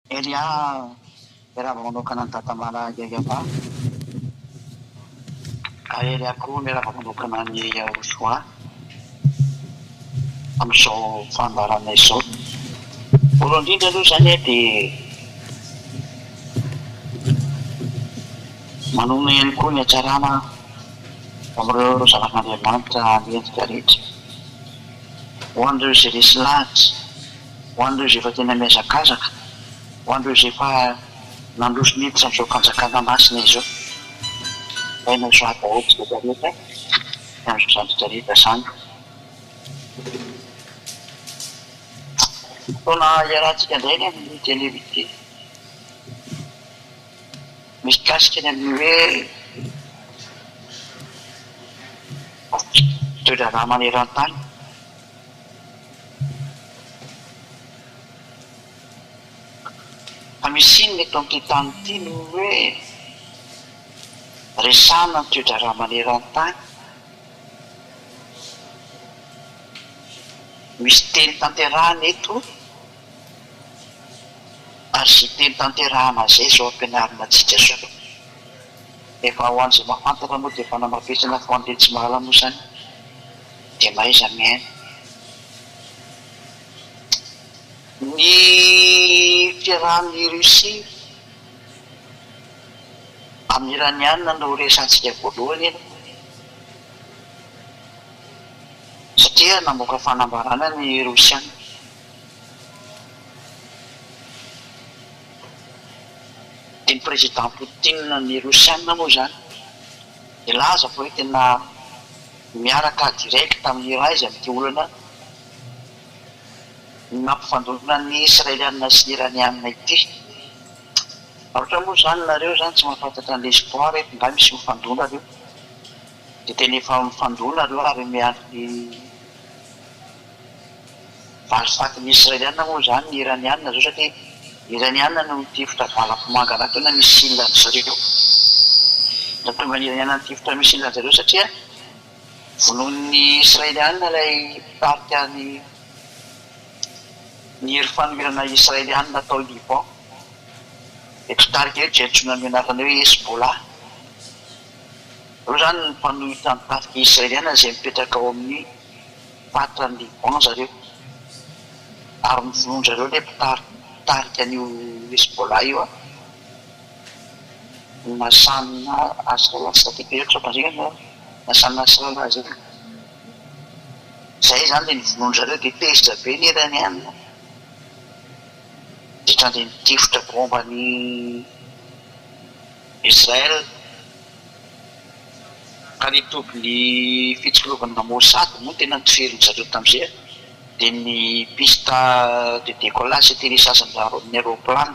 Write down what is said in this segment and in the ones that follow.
Elia, miarahaba manokana an'i Dadamala Yayaba. Ary Elia koa miarahaba manokana an'i Yahoshua amin'izao fandaharana izao. Voalohany indrindra aloha izany dia manonona ihany koa ny hatsarana amin'ireo zanak'Andriamanitra mendrika rehetra. Ho an'ireo izay resy lahatra. Ho an'ireo izay efa tena mihazakazaka, ho an'ireo izay efa nandroso niditra amin'izao fanjakana masina izao. Ilaina ho soa daholo isika rehetra ny amin'izany rehetra rehetra izany. Fotoana iarahantsika indray ny amin'ity anio ity. Mikasika ny amin'ny hoe toe-draharaha maneran-tany. Fa misy inona eto amin'ity tany ity no hoe resahina ny toe-draharaha maneran-tany? Misy teny tanterahina eto ary izay teny tanterahina izay izao ampianarina antsika izao. Efa ho an'izay mahafantatra moa dia efa namafisina fa ho an'ilay tsy mahalala moa izany dia mahaiza mihaino. Ny fiarahan'i Russie amin'ny Iraniana no resahantsika voalohany aloha satria namoaka fanambarana ny Rosiana. Dia ny Président Poutine ny Rosiana moa izany nilaza fa hoe tena miaraka direct amin'ny Iran izy amin'ity olana nampifandonana ny Israeliana sy ny Iraniana ity. Ohatra moa izany nareo izany tsy mahafantatra an'i L'espoir eto nga misy mifandona reo? Dia tena efa mifandona reo ary miandry ny valifatin'ny Israeliana moa izany ny Iraniana zao satria Iraniana no nitifitra valam-pomangana teo na missile an-dry zareo. Nahatonga ny Iraniana nitifitra missile an-dry zareo satria vonoin'ny Israeliana ilay mpitarika ny ny hery fanoherana Israeliana tao Liban. Ilay mpitarika io dia antsoina amin'ny anarana hoe Hezbollah. Ireo izany ny mpanohitra ny tafika Israeliana izay mipetraka ao amin'ny faritra any Liban zareo. Ary novonoin-dry zareo ilay mpitarika an'io Hezbollah io an. Nassan Nasrallah, tsy tadidiko hoe ohatran'ny hoe Nassan Nasrallah izay. Izay izany ilay novonoin-dry zareo dia tezitra be ny Iraniana. Dia hatrany dia nitifitra bomba an'i Israel. Ka ny tobin'ny fitsikilovana Mossad moa tena notifirin-dry zareo tamin'izay dia ny piste de décollage sy atterrissage ny aeroplane.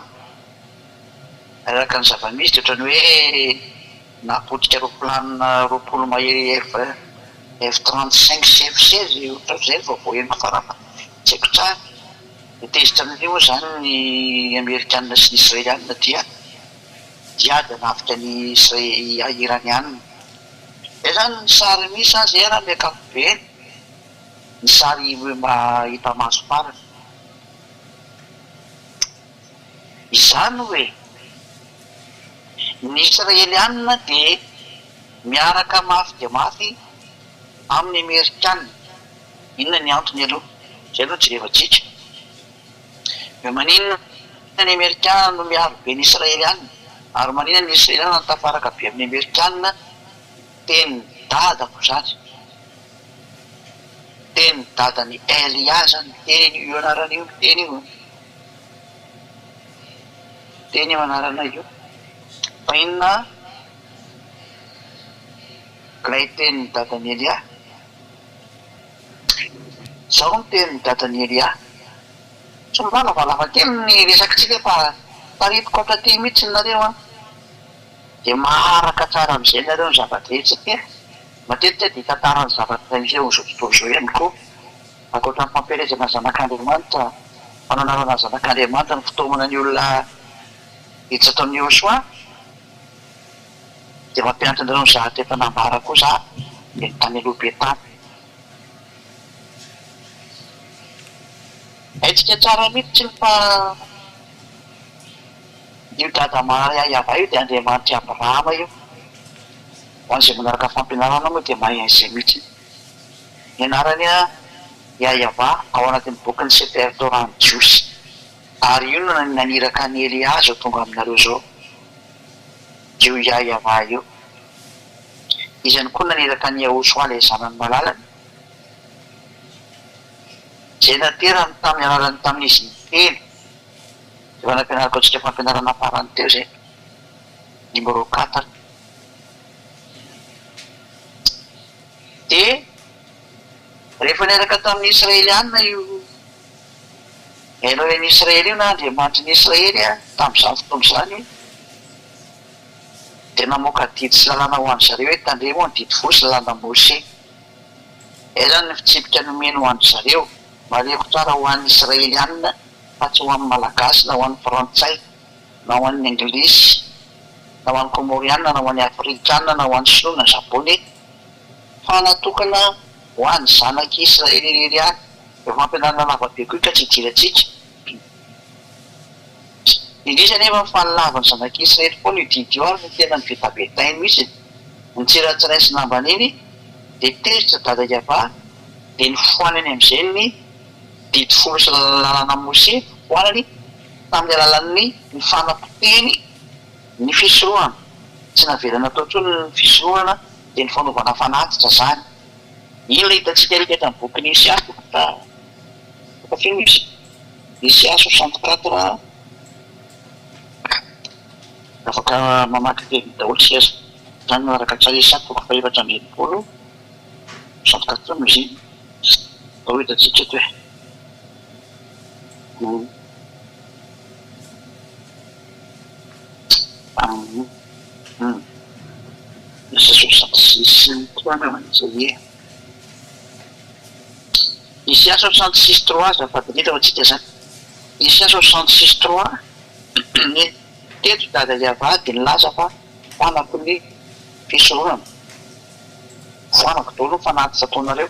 Araka ny zava-misy dia ohatran'ny hoe nahapotika aeroplane 20 mahery F F 35 sy F 16 ohatrohatr'izay ny vaovao henoko farany fa tsy haiko tsara. Dia tezitra amin'io moa izany ny Amerikana sy ny Israeliana dia hiady hanafika ny Iraniana. Izay izany ny sary misy an, izay raha ny ankapobeny, ny sary mba hita maso farany. Izany hoe, ny Israeliana dia miaraka mafy dia mafy amin'ny Amerikana. Inona ny antony aloha? Izay aloha jerevantsika. Dia maninona ny Amerikana no miaro be ny Israeliana? Ary maninona ny Israeliana no tafaraka be amin'ny Amerikana? Tenin'i dadako izany. Tenin'i dadan'i Elia izany. Miteny io anarana io, miteny io. Miteny io anarana io. Fa inona ilay tenin'i dadan'i Elia? Izao ny tenin'i dadan'i Elia. Somary lavalava kely ny resakitsika fa taritiko hatraty mihitsy nareo an! Dia maharaka tsara amin'izay nareo ny zava-drehetra satria matetika dia hitantara ny zavatra miseho amin'izao tontolo izao ihany koa. Ankoatra ny fampielezana ny zanak'Andriamanitra, fananarana ny zanak'Andriamanitra, ny fitaomana ny olona hiditra ato amin'i Yehosua, dia mampianatra anareo ny zavatra efa nambara koa za dia ny tany aloha be tany. Haintsika tsara mihitsy fa. Io Dada Maria Yavah io dia Andriamanitr'i Abrahama io. Ho an'izay manaraka fampianarana moa dia mahay an'izay mihitsy. Ny anarany Yahyahavah ao anatin'ny bokin'ny Sefer Torah ny Jiosy. Ary io no naniraka an'i Elia izao tonga aminareo izao. Io Yahyahavah io. Izy ihany koa naniraka an'i Yahoshuah ilay zanany malalany. Izay naterany tamin'ny alalan'ny tamin'izy niteny. Efa nampianariko antsika fampianarana farany teo izay. Numéro quatre. Dia rehefa niaraka tamin'ny Israeliana io Elohin'ny Israely io na Andriamanitry ny Israely tamin'izany fotoana izany dia namoaka didy sy lalàna ho an-dry zareo hoe tandremo ny didy folo sy lalàna Mose. Izay izany ny fitsipika nomeny ho an-dry zareo. Marihiko tsara ho an'ny Israeliana fa tsy ho an'ny Malagasy na ho an'ny Frantsay na ho an'ny Anglisy na ho an'ny Kômôriana na ho an'ny Afrikana na ho an'ny Sinoa na Japoney fa natokana ho an'ny zanak'i Israely irery ihany. Efa fampianarana lava be koa io ka tsy idirantsika. Indrisy anefa fa lavin'ny zanak'i Israely foana io didy io ary no tena novetabetainy mihitsy. Nitsiratsirainy sy nambaniny dia tezitra Dada Yavah dia nofoanany amin'izay ny didy folo sy lalàna Mose foanany tamin'ny alalan'ny ny fanapotehiny ny fisorohana. Tsy navela natao intsony ny fisorohana dia ny fanaovana fanatitra izany. Iny ilay hitantsika rehetra tamin'ny bokin'i Isia toko faha fahafito izy. Isia 64 Afaka mamaky teny daholo isika izany manaraka tsara Isia toko faha 64 64 no izy iny. Atao hitantsika eto e. Isia 66 trois azafady indrindra fa tsika zany. Isia 66 trois ny teto Dada Yavah dia nilaza fa foanako ny fisoronana. Foanako daholo ny fanatitra ataonareo.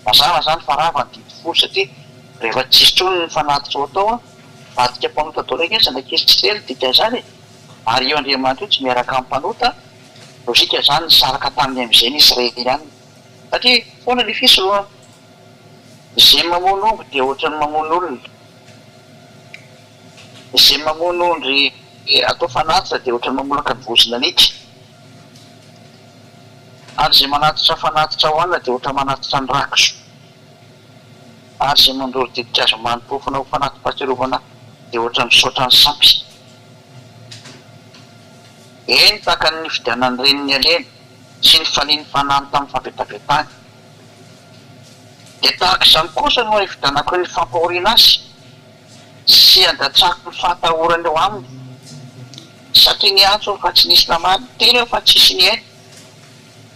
Mazava zany fa rava ny didy folo satria rehefa tsisy intsony ny fanatitra ho atao an, vadika mpanota daholo ange ny zanak'Israely dikan'izany e! Ary io Andriamanitra io tsy miaraka amin'ny mpanota, lojika izany nisaraka taminy amin'izay ny Israeliana. Satria foana ilay fisorohana. Izay mamono omby dia ohatran'ny mamono olona. Izay mamono ondry atao fanatitra dia ohatran'ny mamolaka ny vozon'alika. Ary izay manatitra fanatitra hohanina dia ohatran'ny manatitra ny rakotro. Ary izay mandoro ditin-kazo mani-pofona ho fanati-pahatsiarovana dia ohatran'ny misaotra ny sampy. Eny, tahaka ny nifidianan'ny reniny alena sy nifalian'ny fanahiny tamin'ny fahavetavetany, dia tahaka izany kosa no hifidianako ny fampahoriana azy sy handatsako ny fahatahorany eo aminy, satria niantso aho fa tsy nisy namaly, niteny aho fa tsisy nihaino,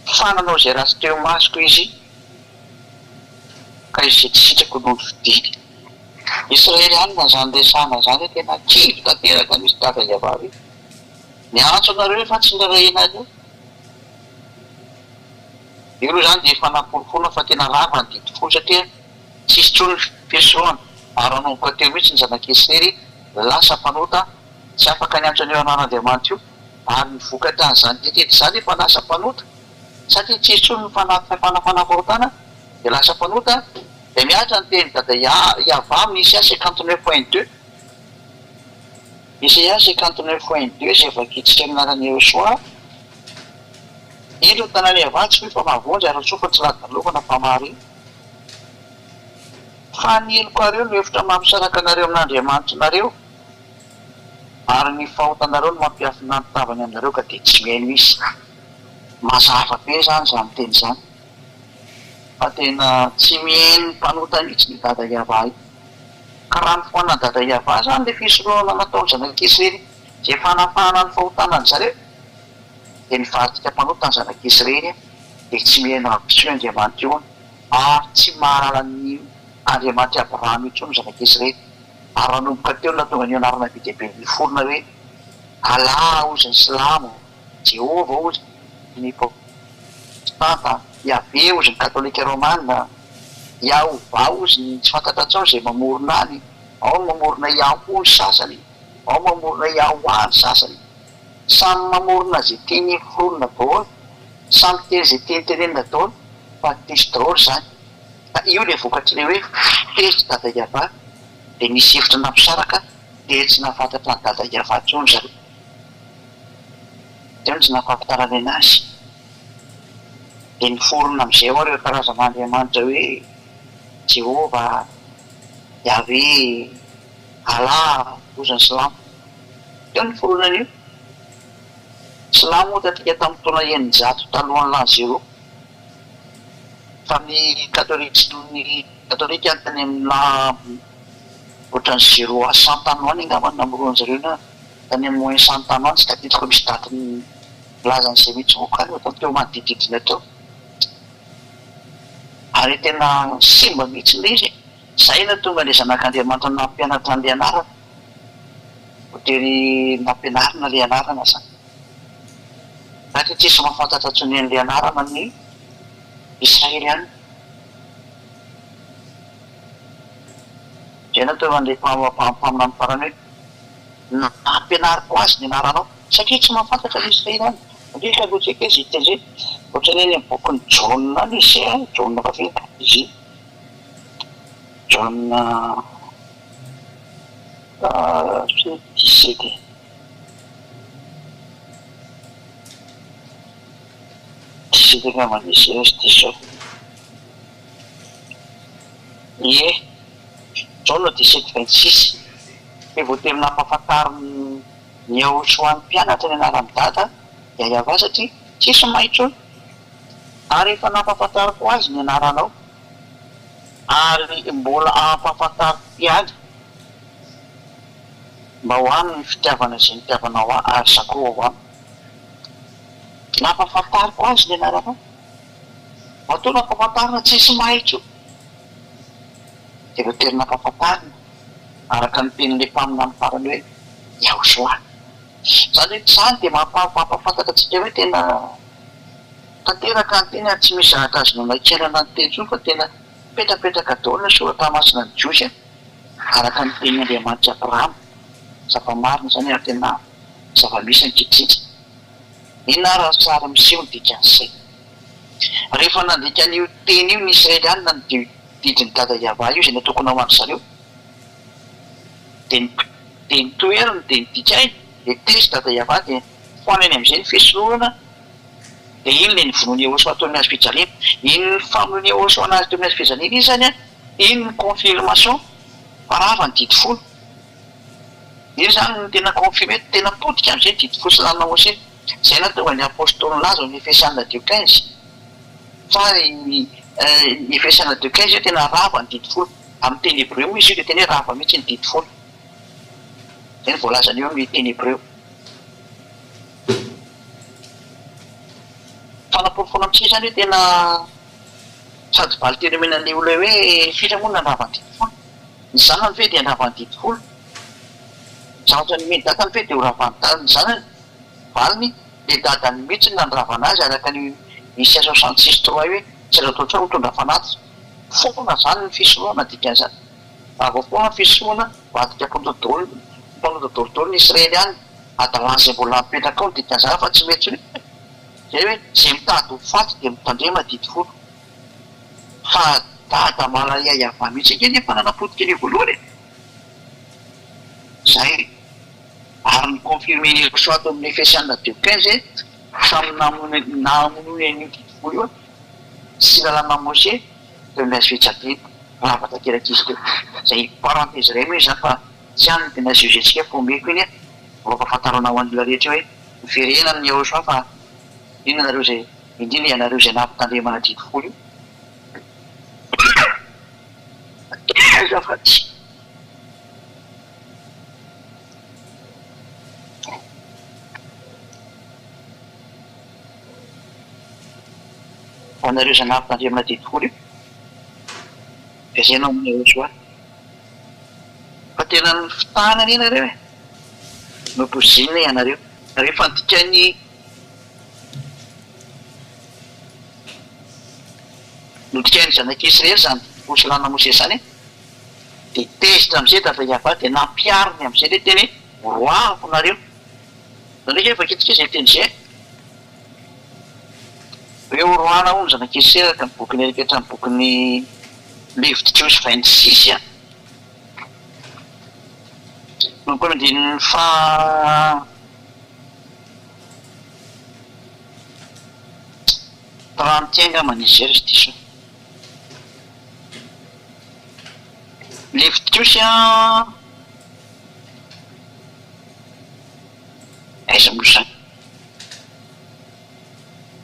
fa nanao izay ratsy teo imasoko izy, ka izay tsy sitrako no nofidiny. Israely alina izany resahana izany hoe tena kivy tanteraka mihitsy dada Yavah io. Miantso anareo efa tsy nirarahianareo. Io aloha izany dia efa fanaporofoana fa tena rava ny didy folo satria tsisy intsony ny fisorohana ary nanomboka teo mihitsy ny zanak'Israely lasa mpanota tsy afaka niantso an'io anaran'Andriamanitra io ary ny vokatra an'izany rehetra izany efa lasa mpanota satria tsisy intsony ny fanafana fahotana dia lasa mpanota dia mihatra ny tenin'i Dada Yavah amin'ny Isaia 59 point 2. Isaia 59 point 2 izay vakintsika amin'ny anaran'i Yehosua, Indro ny tanàna Yavah tsy fohy fa mahavonjy ary ny sofiny tsy ladalovana fa mahare. Fa ny helokareo no efitra mampisaraka anareo amin'Andriamanitrinareo, ary ny fahotanareo no mampiafina ny tavany aminareo ka dia tsy mihaino Izy. Mazava be izany izany teny izany fa tena tsy mihaino ny mpanota mihitsy ny Dada Yavah io. Ka raha nofoanan'i Dada Yavah izany ilay fisorohana nataon'ny zanak'Israely izay fanafahana ny fahotana an-dry zareo, dia nivadika mpanota ny zanak'Israely dia tsy mihaino azy intsony Andriamanitra io ary tsy mahalala ny Andriamanitr'i Abrahama intsony ny zanak'Israely. Ary nanomboka teo no nahatonga an'io anarana be dia be niforona hoe Allah hozy ny silamo, Jehovah hozy ny protestanta, Yahvé hozy ny katolika romana, Yahovah hozy ny tsy fantatra intsony izay mamorona any, ao ny mamorona Yahoo ny sasany. Ao mamorona Yahwah ny sasany. Samy mamorona ze tiany foronina daholo, samy miteny ze tiany tenenina daholo fa diso daholo zany. Fa io le vokatry le hoe tezitra dada Yavah de nisy hevitra nampisaraka de tsy nahafantatra an'i dada Yavah intsony zareo. Teo no tsy nahafampitaraina anazy. De niforona amizay ao ireo karazana andriamanitra hoe Jehovah, Yahweh, Allah, ozy ny silamo. Teo ny niforonan'io. Silamo moa tatrika tamin'ny taona 600 talohan'ny l'an zéro. Fa ny katolika sy ny katolika tany amin'ny l'an ohatran'ny zéro à cent tany ho any angamba no namoronan-jareo na tany amin'ny moins cent tany ho any, tsy tadidiko misy daty milaza an'izay mihitsy moa kany ohatran'ny teo manodidididina teo. Ary tena simba mihitsy ilay izy e. Izay no tonga ilay zanak'Andriamanitra nampianatra an'ilay anarana. Voatery nampianarina ilay anarana izany. Satria tsisy mahafantatra intsony an'ilay anarana ny Israeliana. Izay no tonga an'ilay mpaminany farany hoe, Nampianariko azy ny anaranao. Satria tsy mahafantatra ny Israeliana. Ndry ka logique izy hiteny izay. Ohatran'ny any amin'ny bokin'i Jaona any izy izay an, Jaona fahafito izy iny. Jaona faha dix-sept e. Dix-sept angamba izy izay raha tsy diso aho. Ie, Jaona dix-sept vingt-six. Dia voatery nampahafantarin'ny Yahoshuah ny mpianatra ny anaran'i Dada Yayavah satria tsisy mahay intsony. Ary efa nampahafantariko azy ny anaranao. Ary mbola ampahafantariko ihany mba ho any ny fitiavana izay nitiavanao ahy ary za koa ho aminy. Nampahafantariko azy ny anaranao. Matoa nampahafantarina tsisy mahay intsony dia voatery nampahafantarina araka ny tenin'ilay mpaminany farany hoe Yahoshua. Izany hoe izany dia mampahafantatra antsika hoe tena Tanteraka ny teny ary tsy misy zavatra azo nanaikerana ny teny intsony fa tena mipetrapetraka daholo ny soratra masina ny Jiosy araka ny tenin' Andriamanitr'i Abrahama. Zava-marina izany ary tena zava-misy ankehitriny. Inona ary ny sary miseho ny dikan'izay? Rehefa nandika an'io teny io ny Israelianina ny didin'i Dada Yavah io izay natokana ho an-dry zareo dia ny dia ny toheriny dia ny dikainy dia tezitra Dada Yavah dia foanany amin'izay ny fisorona Dia iny ilay novonoin'i Yehosua teo amin'ny hazo fijaliana. Iny famonoan'i Yehosua anazy teo amin'ny hazo fijaliana iny izany an, iny ny confirmation fa rava ny didy folo. Iny izany no tena confirmer, tena potika amin'izay ny didy folo sy lalana Mosesy. Izay nahatonga ny Apostoly nilaza ao amin'ny Efesiana deux quinze fa ny Efesiana deux quinze hoe tena rava ny didy folo. Amin'ny teny hebreo moa izy io dia tena hoe rava mihitsy ny didy folo. Izay no voalazany eo amin'ny teny hebreo. Fanaporofoana amintsika izany hoe tena sady valin-teny omena an'ilay olona hoe firy moa no nandrava ny didy folo? Ny zanany ve dia handrava ny didy folo? Zavatra nomen'i dadany ve dia ho ravan'ny dadany zanany? Valiny, ilay dadany mihitsy no nandravana azy araka ny Isaia soixante six trois hoe tsy azo atao intsony mitondra fanatitra. Foana izany ny fisorohana dikan'izany. Raha vao foana ny fisorohana, mivadika mpanota daholo mpanota daholo daholo ny Israeliana. Hadalana izay mbola mipetraka ao ny dikan'izany fa tsy mety intsony e! Izay hoe izay mitady ho faty dia mitandrema didy folo. Fa dada malaiahy avy mihitsy ange nefa nanapotika an'io voalohany e! Izay ary ny confirmer Yehosua ato amin'ny Efesiana deux quinze hoe samy namonoany an'io didy folo io sy lalàna Mose teo amin'ny hazo fijaliana. Rava tanteraka izy teo. Izay parenthèse iray moa izany fa Tsy any no tena juger-tsika fa omeko iny mba hampahafantarana ho an'ny olona rehetra hoe miverena amin'i Yahoshuah fa inona nareo izay indrindra ianareo izay nampitandremana didy folo io. Azafady. Ho anareo izay nampitandremana didy folo io. Vereno amin'i Yahoshuah. Fa tena nifitahana anie nareo e! Nopoizinina ianareo. Rehefa nodikain'ny nodikain'ny zanak'i Israely izany didim-posilana Mosesy izany, dia tezitra amin'izay Dada Yavah dia nampihariny amin'izay ilay teny hoe. Roahako nareo. Nareo nge vakintsika izay teny izay. Hoe horoahana hono ny zanak'i Esera araka ny bokin'i Erika hatramin'ny bokin'i Levitikosy 26 a. Manomboka amin'ny andininy faha 31 angamba ny izy izay raha tsy diso aho. Levitikosy a. Aiza moa izany?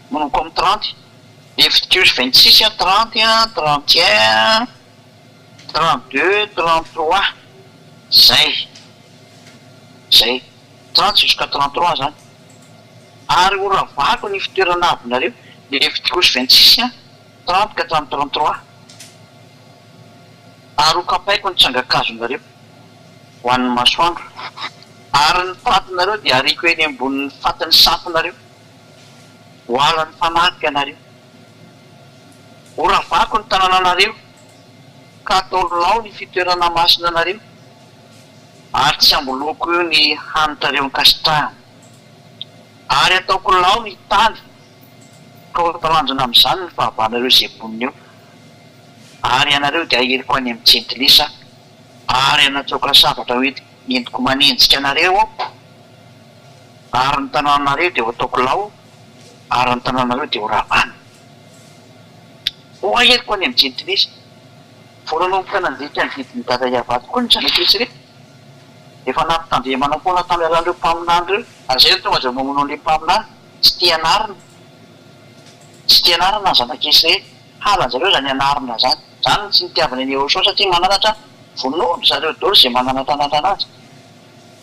Manomboka amin'ny 30. Levitikosy 26 a, 30 a, 31, 32, 33. Izay. Izay. 30 jusqu'à 33 izany. Ary horavako ny fitoerana avonareo. Levitikosy 26 a, 30 ka hatramin'ny 33. Ary hokapaiko ny tsangan-kazonareo ho an'ny masoandro, ary ny fatinareo dia hariako eny ambonin'ny fatin'ny sampinareo, ho halan'ny fanahiko ianareo. Horavako ny tanànanareo, ka hatao lao ny fitoerana masina anareo, ary tsy hamboloako eo ny hanitrareo ankasitrahana. Ary hataoko lao ny tany, ka ho talanjona amin'izany ny fahavalonareo izay mponina eo. Ary ianareo dia haheriko any amin'ny jentilisa, ary hanatsoaka sabatra ho entiko manenjika anareo Aho, ary ny tanànanareo dia ho ataoko lao, ary ny tanànanareo dia ho ravana. Ho haheriko any amin'ny jentilisa. Vao nanomboka nandika ny didin'i Dada Yavah tokoa ny zanak'i Israely. Efa nampitandremana foana tamin'ny alalan'ireo mpaminany ireo, ary izay no tonga dia mamono an'ilay mpaminany. Tsy tia anarina. Tsy tia anarina ny zanak'i Israely. Halan-jareo izany anarina izany. Izany no tsy nitiavany an'i Yehosua satria mananatra vonoin-dry zareo daholo izay mananatranatra anazy.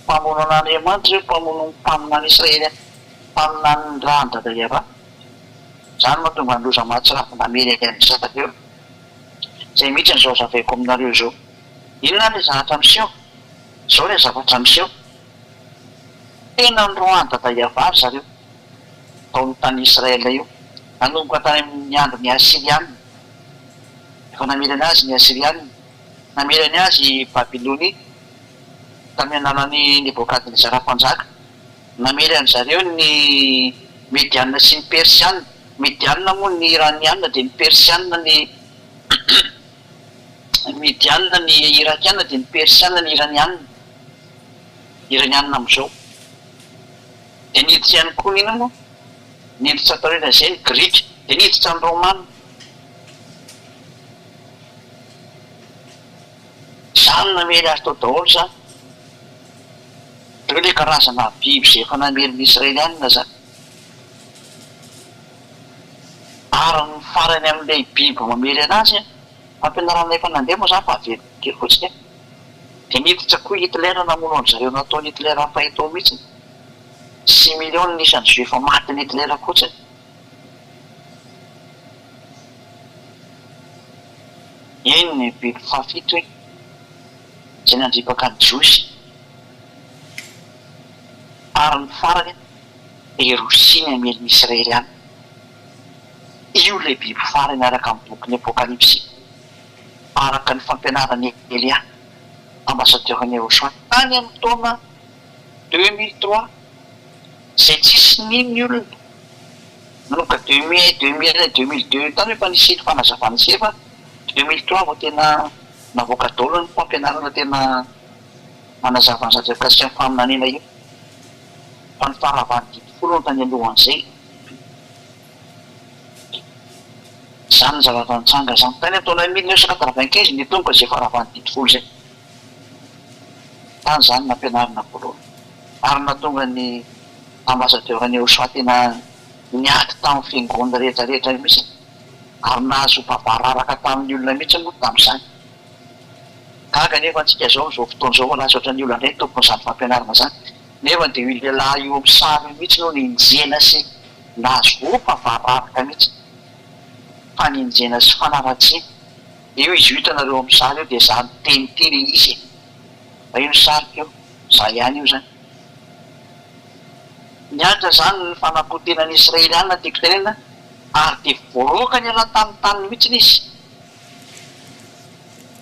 Mpamono an'Andriamanitra ireo, mpamono ny mpaminany Israely, mpaminanin'ny ràn'i Dada Yavah. Izany no mahatonga ny loza mahatsiravina hamely an-dry zareo. Izay mihitsy no izao hazavaiko aminareo izao. Inona ary ilay zavatra miseho? Izao ilay zavatra miseho. Tena noroahan'i Dada Yavah ry zareo. tao amin'ny tany Israel io, nanomboka tany amin'ny andron'ny Asyriana. Efa namerana azy ny Asyriana. Namerany azy i Babylonia tamin'ny alalan'i Nebokadnezara Mpanjaka. Namely an-dry zareo ny Mediana sy ny Persiana. Mediana moa ny Iraniana dia ny Persiana ny Mediana ny Irakiana dia ny Persiana ny Iraniana. Iraniana amin'izao. Dia niditra ihany koa ny inona moa? Niditra taorian'izay ny Grika, dia niditra ny Romana. Izany namely azy tao daholo izany. Ireo ilay karazana biby izay efa namely ny Israelianina izany. Ary ny farany amin'ilay biby mamely anazy, fampianarana efa nandeha moa izany fa averiko kely fotsiny, dia niditra koa i Hitler namono an-dry zareo nataon'i Hitler fahatao mihitsy. Six millions ny isan'ny juifs matin'i Hitler fotsiny. Iny ny biby fahafito iny, izay nandripaka ny jiosy. Ary ny farany dia Rosia ny hamely ny Israeliana. Io ilay biby farany araka ny bokin'ny Apokalypsy, araka ny fampianaran'i Elia, ambassadeur-n'i Yehosua. Tany amin'ny taona 2003 izay tsisy nino ny olona, nanomboka 2001, 2001, 2002 tany efa nisy fanazavana izay fa 2003 vao tena navoaka daholo ny fampianarana tena manazava ny zavatra mikasika ny faminaniana io fa ny faharavan'ny didy folo no tany alohan'izay. Izany ny zavatra nitranga izany. Tany amin'ny taona 1995 nitomboka izay faharavan'ny didy folo izay. Tany izany nampianarina voalohany. Ary nahatonga ny ambassadeur an'i Yehoshua tena niady tamin'ny fiangonana rehetra rehetra mihitsy ary nahazo babararaka tamin'ny olona mihitsy moa tamin'izany. Gaga anefa antsika izao amin'izao fotoana izao fa lasa ohatran'ny olona indray ny tompon'izany fampianarana izany. Nefa dia io lehilahy io amin'ny sary io mihitsy no nenjehina sy nahazo opa vararaka mihitsy. Fanenjehana sy fanaratsiana. Io izy io hitanareo amin'ny sary io dia za miteny ity le izy e! Fa io ny sariko io, za ihany io zany. Niantra zany ny fanapotenan'ny Israeliana tiako tenenina ary dia voaroaka niala tamin'ny taniny mihitsy izy.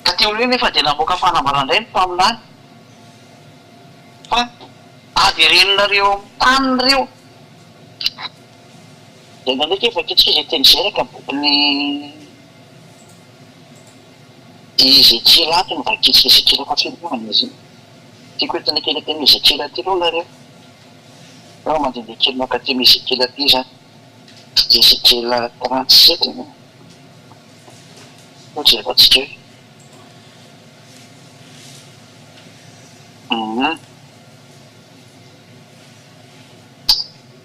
Taty aoriana nefa dia namoaka fanambarana indray ny mpaminany fa. Averenonareo amin'ny taniny ireo. Dia ndraindraiky efa vakitsika izay teny izay araka ny bokin'i Ezekiela ato no vakitsika Ezekiela faha fito angamba izy iny. Tiako entina kely aty amin'i Ezekiela aty aloha nareo. Fa mandehandeha kely mankaty amin'i Ezekiela aty izany. Ezekiela 37 angamba. Sao jerevantsika eo. Hum.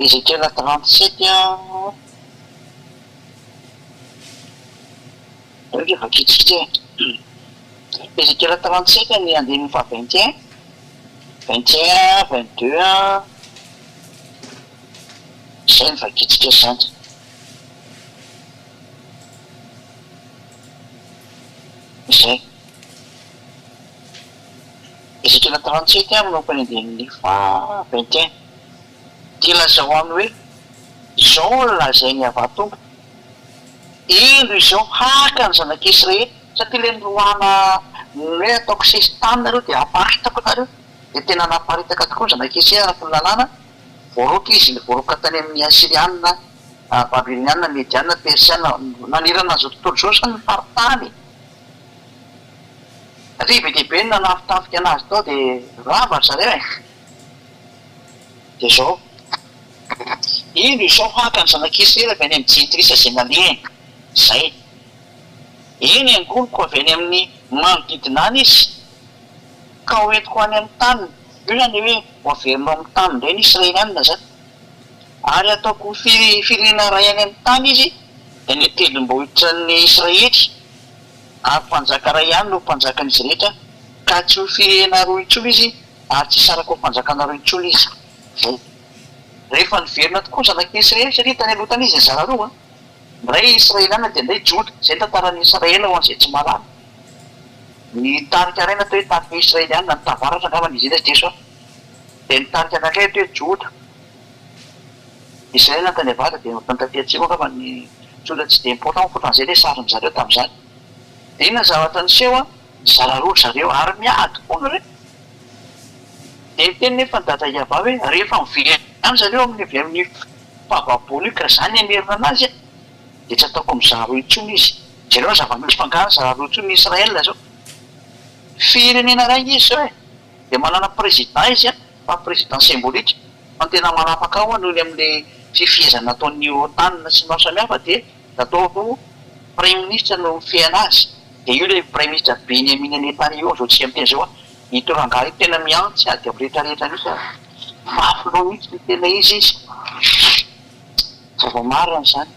Ezekiela 37 an. Aleo ve vakitsika e. Ezekiela 37 ny andininy faha 21, 21, 22 an. Izay no vakitsika izany. Izay. Ezekiela 37 an manomboka ny andininy faha 21. Dia lazao aminy hoe, Izao no lazain'i Yavah Tompo, Indro izao haka ny zanak'Israely, satria ilay noroahana ny hoe ataoko sesitany nareo dia haparitako nareo, dia tena naparitaka tokoa ny zanak'Israely araka ny lalàna, voaroaka izy, voaroaka tany amin'ny Asyriana, Babyloniana, Mediana, Persiana, nanerana an'izao tontolo izao izany ny faritany e! Satria be dia be ny nanafitafika anazy tao dia rava ry zareo e! Dia izao, Indro izao haka ny zanak'Israely avy any amin'ny jentilisa izay nalehany, izay. Eny, hangoniko avy any amin'ny manodidina any izy, ka hoentiko any amin'ny taniny. Io izany ilay hoe ho averinao amin'ny taniny indray ny Israelianina izany. Ary hataoko ho firenena iray any amin'ny tany izy, dia ny tendrombohitra ny Israely, ary mpanjaka iray ihany no ho mpanjakan'izy rehetra, ka tsy ho firenena roa intsony izy, ary tsy hisaraka ho mpanjakanareo intsony izy. Zay. Rehefa niverina tokoa ny zanak'i Israely, satria tany aloha tany izy nizara roa, ny iray Israeliana dia ny iray Joda. Izay ny tantaran'i Israely ho an'izay tsy mahalala. Ny tarika iray natao hoe tarika Israeliana, ny tavaratra angamba izy iny raha tsy diso aho. Dia ny tarika anankiray atao hoe Joda. Israely ny tany avaratra dia ny taty atsimo angamba ny Joda tsy dia important fa ohatran'izay ilay sarin-dry zareo tamin'izany. Dia inona ny zavatra niseho an? Nizara roa ry zareo ary miady foana re. Dia niteny nefa ny dada Yavah hoe rehefa miverina any zareo amin'ny avy amin'ny fahababoana io ka za ny hamerina anazy an, dia tsy ataoko mizara roa intsony izy. Jereo ny zava-misy fa angaha nizara roa intsony ny Israel zao? Firenena iray ange izy zao e! Dia manana président izy an, fa président symbolique, fa ny tena manapaka ao an noho ny amin'ilay fifehezana nataon'ny OTAN sy ny maro samihafa dia natao ho praiminisitra no mifehy anazy, dia io ilay praiminisitra Benjamin Netanyahu amin'izao tsika miteny izao an, ito rangahy ito tena mihantsy ady amin'ny rehetra rehetra mihitsy an, mafy loha mihitsy ny tena izy izy, zava-marina izany.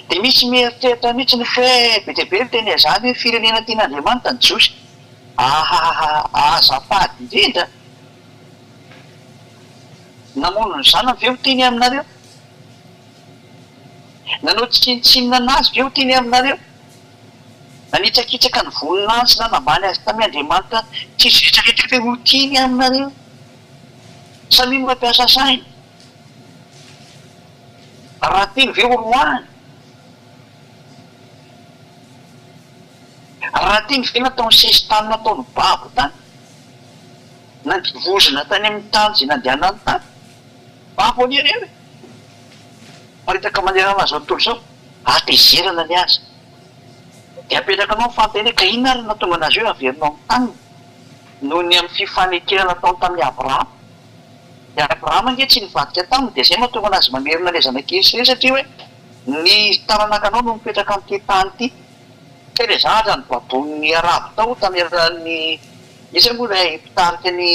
Dia misy mieritreritra mihitsy ny hoe be dia be miteny an'izany hoe firenena tian'Andriamanitra ny Jiosy. Ahahaha azafady indrindra! Namono ny zanany ve ho tiany aminareo? Nanao tsinontsinona anazy ve ho tiany aminareo? Nanitsakitsaka ny voninahiny sy nanambany azy tamin' Andriamanitra tsisy rehetra rehetra ve ho tiany aminareo? Samia mampiasa saina. Raha tiany ve ho roahiny? Raha tiany ve nataony sesitany nataony babo tany? Nandevozina tany amin'ny tany izay nandehanany tany? Babo anie ireo e! Miparitaka manerana an'izao tontolo izao, hatezerana ny azy. Dia apetraka anao ny fanontaniana, ka inona ary no nahatonga an'azy hoe averinao amin'ny taniny? Noho ny amin'ny fifanekena nataony tamin'i Abrahama. I Abrahama ange tsy nivadika taminy, dia izay no mahatonga an'azy mamerina ilay zanak'i Israely, satria hoe ny taranakanao no mipetraka amin'ity tany ity. Kay ilay zavatra nobaboin'ny Arabo tao tamin'ny alalan'ny, iza moa ilay mpitarika ny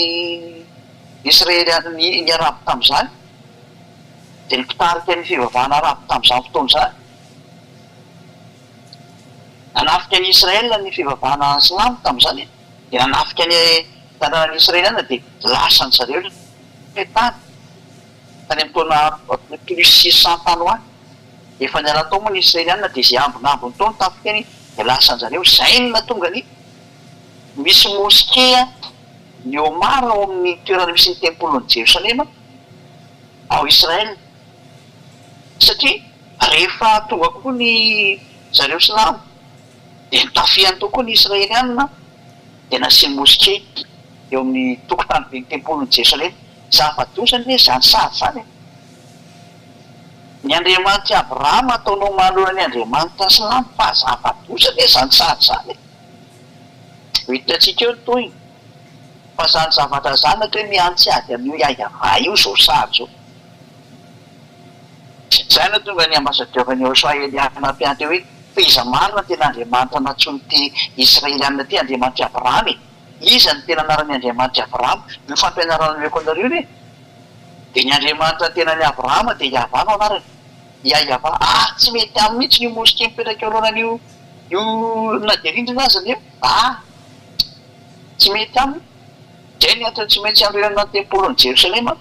Israely ny ny Arabo tamin'izany? Dia ny mpitarika ny fivavahana Arabo tamin'izany fotoana izany. Nanafika an'i Israel ny fivavahana silamo tamin'izany, dia nanafika ny tanànan'i Israeliana dia lasan-dry zareo ilay tany. Tany amin'ny taona plus 600 tany ho any. Efa niala tao moa ny Israeliana dia izay ambinambiny tao ny tafika iny dia lasan-dry zareo. Izay no nahatonga ny misy moskea ny Omar ao amin'ny toerana misy ny tempolin'i Jerosalema ao Israel. Satria rehefa tonga koa ny zareo silamo dia notafihany tao koa ny Israeliana dia nasiany moske. Eo amin'ny tokotany ben'ny tempolin'i Jerosalema. Zava-doza anie izany sary izany e! Ny Andriamanitr'i Abrahama ataonao manoloana ny Andriamanitra silamo fa zava-doza anie izany sary izany e! Ho hitantsika eo ny tohiny. Fa izany zavatra izany atao hoe mihantsy ady amin'io Yahyaha io izao sary izao. Izay no nahatonga ny ambasadaoro an'i Yahoshuah Elia nampianatra hoe, Fa iza marina no tena Andriamanitra nantsoin'ity Israelianina ity Andriamanitr'i Abrahama e? Iza no tena anaran'ny Andriamanitr'i Abrahama? Io fampianarana omeko anareo io e! Dia ny Andriamanitra tenan'i Abrahama dia Yavah no anarany. Yayavah. Ah! Tsy mety aminy mihitsy io mosquée mipetraka eo alohanan'io io na dia rindrina aza io. Ah! Tsy mety aminy. Izay ny antony tsy maintsy hanorenana ny tempolin'i Jerosalema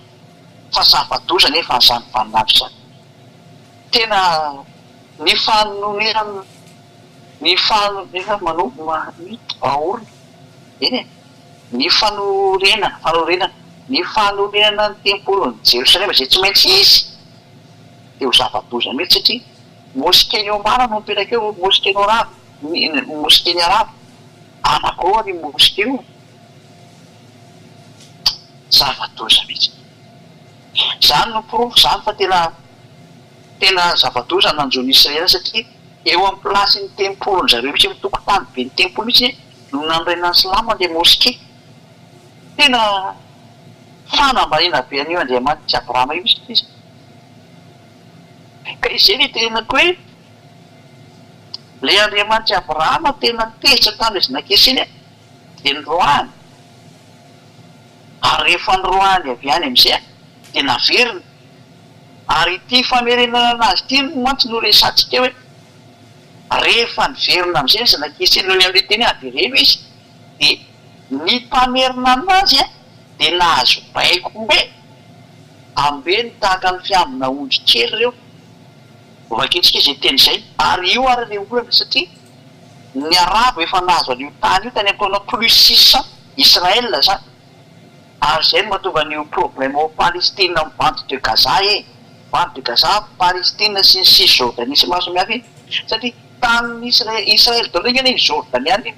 fa zava-doza anefa an'izany vaninandro izany. Tena ny fanonerana ny fanonerana manompo aorina eny e! Ny fanorenana fanorenana ny fanorenana ny tempolin'i Jerosalema izay tsy maintsy hisy dia ho zava-doza mihitsy satria mosquée-n'i Omar no mipetraka eo, mosquée-n'i Arabo, mosquée-n'i Arabo, anankiroa io mosquée io. Zava-doza mihitsy. Izany no porofo izany fa tena tena zava-doza ny nanjo ny Israely satria eo amin'ny place-n'ny tempolin-dry zareo mihitsy, eo amin'ny tokotany ben'ny tempoly mihitsy no nanorenan'ny silamo an'ilay mosquée. Tena fanambaniana be an'io Andriamanitr'i Abrahama io mihitsy ilay izy. Ka izay no itenenako hoe ilay Andriamanitr'i Abrahama tena tezitra tamin'ilay zanak'Esy iny dia noroahiny. Ary rehefa noroahiny avy any amin'izay dia naverina. Ary ity famerenana anazy ity mantsy no resahantsika hoe rehefa niverina amin'izay ny zanak'i Isiraely noho ny amin'ilay teny hoe avereno izy dia ny mpamerina anazy dia nahazo baiko hoe ambeno tahaka ny fiambina ondry kely ireo. Hovakintsika izay teny izay. Ary io ary ilay olana satria ny arabo efa nahazo an'io tany io tany amin'ny taona plus 600 Israël zany. Ary izay no mahatonga an'io problème ao Palestine amin'ny bande de Gaza e! Bande de Gaza, Palestine sy ny Cisjordanie sy maro samihafa iny. Satria tanin'i Israël, Israël daholo anie iny Jordaniana iny.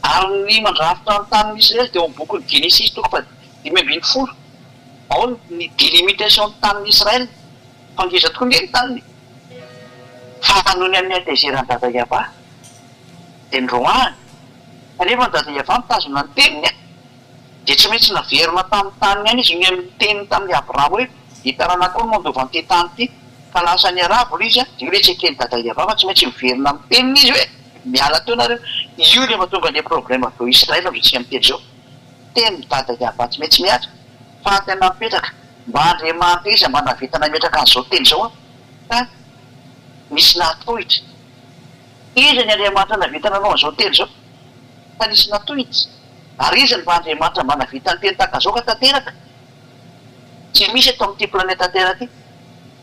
Ary ny mandrafitra ny tanin'i Israël dia ao amin'ny bokin'ny Genesisy toko faha 15. Ao ny délimitation ny tanin'i Israël. Fa ngeza tokoa ange ny taniny e! Fa noho ny amin'ny hatezeran'i Dada Yavah dia noroahany. Kanefa ny Dada Yavah mitazona ny teniny dia tsy maintsy naverina tamin'ny taniny ihany izy noho ny amin'ny teniny tamin'i Abrahama hoe, Ny taranakao no mandova an'ity tany ity. Fa lasa niarahaba ilay izy dia io ilay tsy eken'i Dada Yavah fa tsy maintsy miverina amin'ny teniny izy hoe, Miala teo nareo. Io ilay mahatonga an'ilay problème avy eo Israël amin'izao tsika miteny izao. Tenin'i Dada Yavah tsy maintsy mihatra. Fa tena mipetraka. Mba Andriamanitra iza mba nahavita nametraka an'izao teny izao an? Fa nisy nahatohitra. Iza ny Andriamanitra nahavita nanao an'izao teny izao? Fa nisy natohitra. Ary iza no mba Andriamanitra mba nahavita niteny tahaka an'izao ka tanteraka? Tsy misy eto amin'ity planeta Terre ity.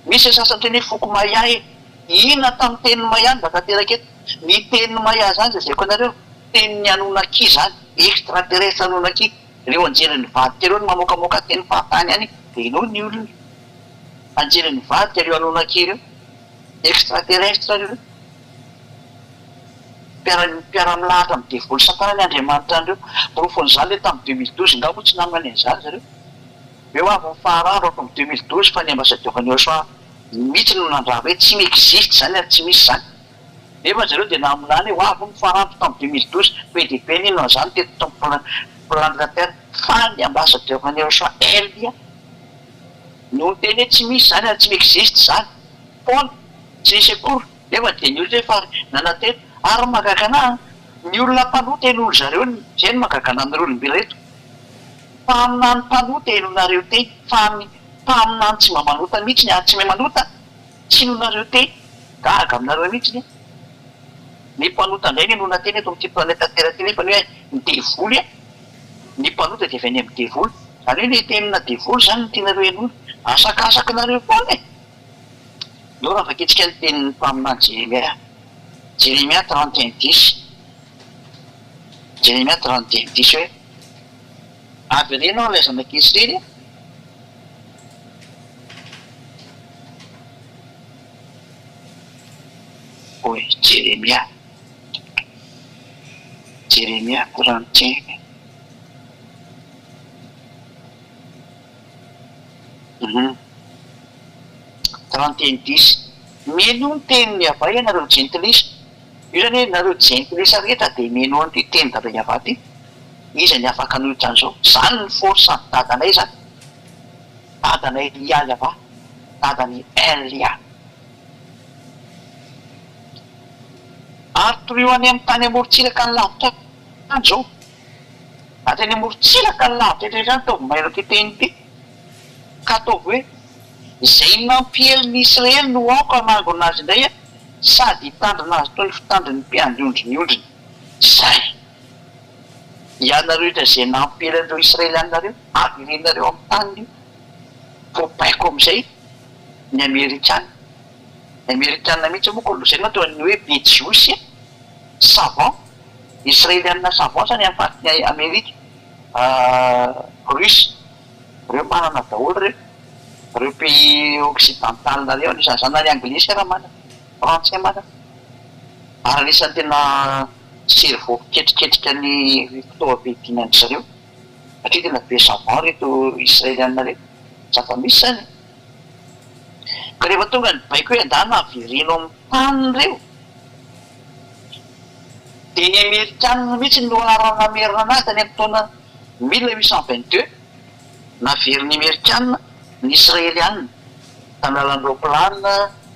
Misy ny sasany miteny hoe foko Maya e. Inona tamin'ny tenin'ny Maya no mba tanteraka eto? Ny tenin'ny Maya izany lazaiko anareo, tenin'ny Anunnaki izany, extraterrestre Anunnaki. Ireo anjely nivadika ireo no mamoakamoaka teny fahatany any dia henoy ny olona. Anjely nivadika ireo Anunnaki ireo. Extraterrestre ireo. Mpiara mpiara-milahatra amin'ny devoly satana ny andriamanitra an'ireo. Porofon'izany ilay tamin'ny 2012 nga moa tsy naminany an'izany zareo. Eo avy ny faharandro ato amin'ny 2012 fa ny ambassadeur ny OSA mihitsy no nandrava hoe tsy mi-existe izany ary tsy misy izany. Nefa zareo dia naminany hoe ho avy ny farandro tamin'ny 2012, be dia be nino an'izany teto tamin'ny planeta terre, fa ny ambassadeur an'i Osa Elia no niteny hoe tsy misy izany ary tsy mi-existe izany, foana, tsy nisy akory, nefa dia ny olona efa nanantena, ary ny mahagaga anah an, ny olona mpanota henoin-dry zareo, izay no mahagaga anah aminareo olombelona ireto, mpaminany mpanota henoinareo teny, fa ny mpaminany tsy mba manota mihitsy ary tsy mahay manota, Tsy inoanareo teny. Gaga aminareo mihitsy ny Ny mpanota indray no inoana teny eto amin'ity planète terre ity nefa ny hoe ny devoly an! Ny mpanota dia avy any amin'ny devoly. Izany hoe ilay tenina devoly izany no tianareo henoina. Asakasakinareo foana e! Ndao raha vakintsika ny tenin'ny mpaminany Jeremia. Jeremia 31 dix. Jeremia 31 dix hoe, Avereno aho ilay zanak'Israely an! Hoy Jeremia. Jeremia 31. Uhum. 31 dix. Minoa ny tenin'i Yavah ianareo jentilisa. Io izany hoe nareo jentilisa rehetra dia minoa an'ity teny dadan'i Yavah ity. Iza ny afaka hanohitra an'izao? Izany ny force an'i dadanay izany. Dadanay Yah Yavah. Dadan'i El Yah. Ary torio any amin'ny tany amorontsiraka ny lavitra any izao. Hatrany amorontsiraka ny lavitra rehetra any ataovy mailo ity teny ity. Ka ataovy hoe, Izay nampiely ny Israely no aoka hanangona azy indray sady hitandrina azy toy ny fitandrin'ny mpiandry ondry ny ondriny. Izay. Ianareo rehetra izay nampiely an'ireo Israelianareo, averenareo amin'ny taniny io. Voabaiko amin'izay ny Amerikana. Ny Amerikana mihitsy moa ko izay no atao ny hoe be Jiosy savant, Israeliana savant zany any faritry ny Amerika, Russe, reo manana daholo reo, reo pays occidental reo anisan'izany na ny Anglisy ara manana, Frantsay manana, ary anisan'ny tena cerveau mpiketriketrika ny fitaovam-piadiana an-dry zareo satria tena be savant reto Israeliana reto, zava-misy zany e. Ka rehefa tonga ny baiko hoe andana avereno amin'ny taniny ireo dia ny Amerikanina mihitsy no niharana namerina anazy tany amin'ny taona 1822, naverin'ny Amerikanina ny Israelianina tamin'ny alalan'ny roaplanina,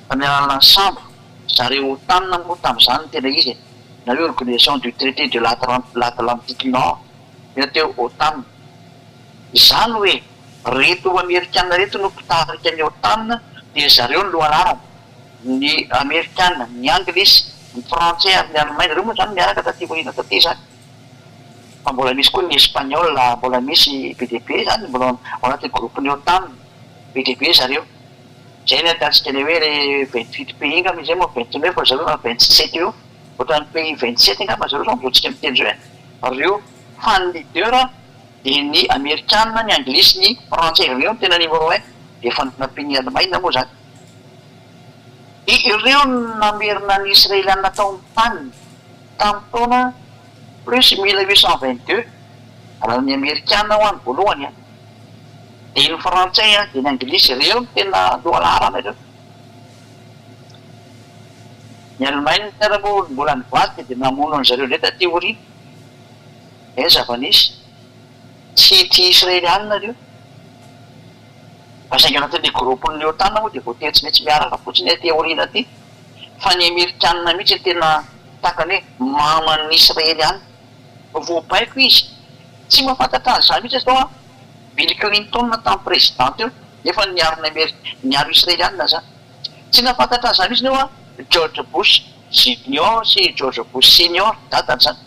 tamin'ny alalan'ny sambo, zareo OTAN moa tamin'izany no tena izy e, na hoe Organisation du Traité de l'Atlantique Nord, tena teo OTAN. Izany hoe. Reto amerikana reto no mpitarika ny otan dia zareo no lohalaharana, ny amerikana, ny anglisy, ny frantsay ary ny alemaina, ireo moa zany miaraka taty aoriana taty zany, fa mbola misy koa ny espagnol, mbola misy be dia be zany mbola ao anatin'ny groupe ny otan, be dia be zareo, zay ny ahitantsika le hoe le 28 pays angamba izy zay moa 29 fa zareo na 27 eo, ohatran'ny pays 27 angamba zareo zao amzao tsika miteny zao e, reo, fa ny leader Dia ny Amerikana, ny Anglisy, ny Frantsay ireo no tena numéro un, dia efa nampian'i Alemaina moa izany. Dia ireo no namerina ny Israeliana tao amin'ny taniny tamin'ny taona plus 1822, raha ny Amerikana hoa ny voalohany an, dia ny Frantsay an, dia ny Anglisy, ireo no tena lohalaharana ireo. Ny Alemaina ary moa mbola nivadika dia namono an-dry zareo indray taty aoriana. Izay ny zava-nisy. Tsy tia Israelianina ireo. Fa saingy anatin'ilay groupe-n'ny OTAN moa dia voatery tsy maintsy miaraka fotsiny aty aoriana aty. Fa ny Amerikanina mihitsy no tena tahaka ny hoe maman'ny Israelianina. Voabaiko izy. Tsy mahafantatra an'izany mihitsy izao an. Bill Clinton tamin'ny président teo nefa niaro ny Ameri- niaro Israelianina izany. Tsy nahafantatra an'izany mihitsy eo an George Bush Junior sy George Bush Senior, dadany izany.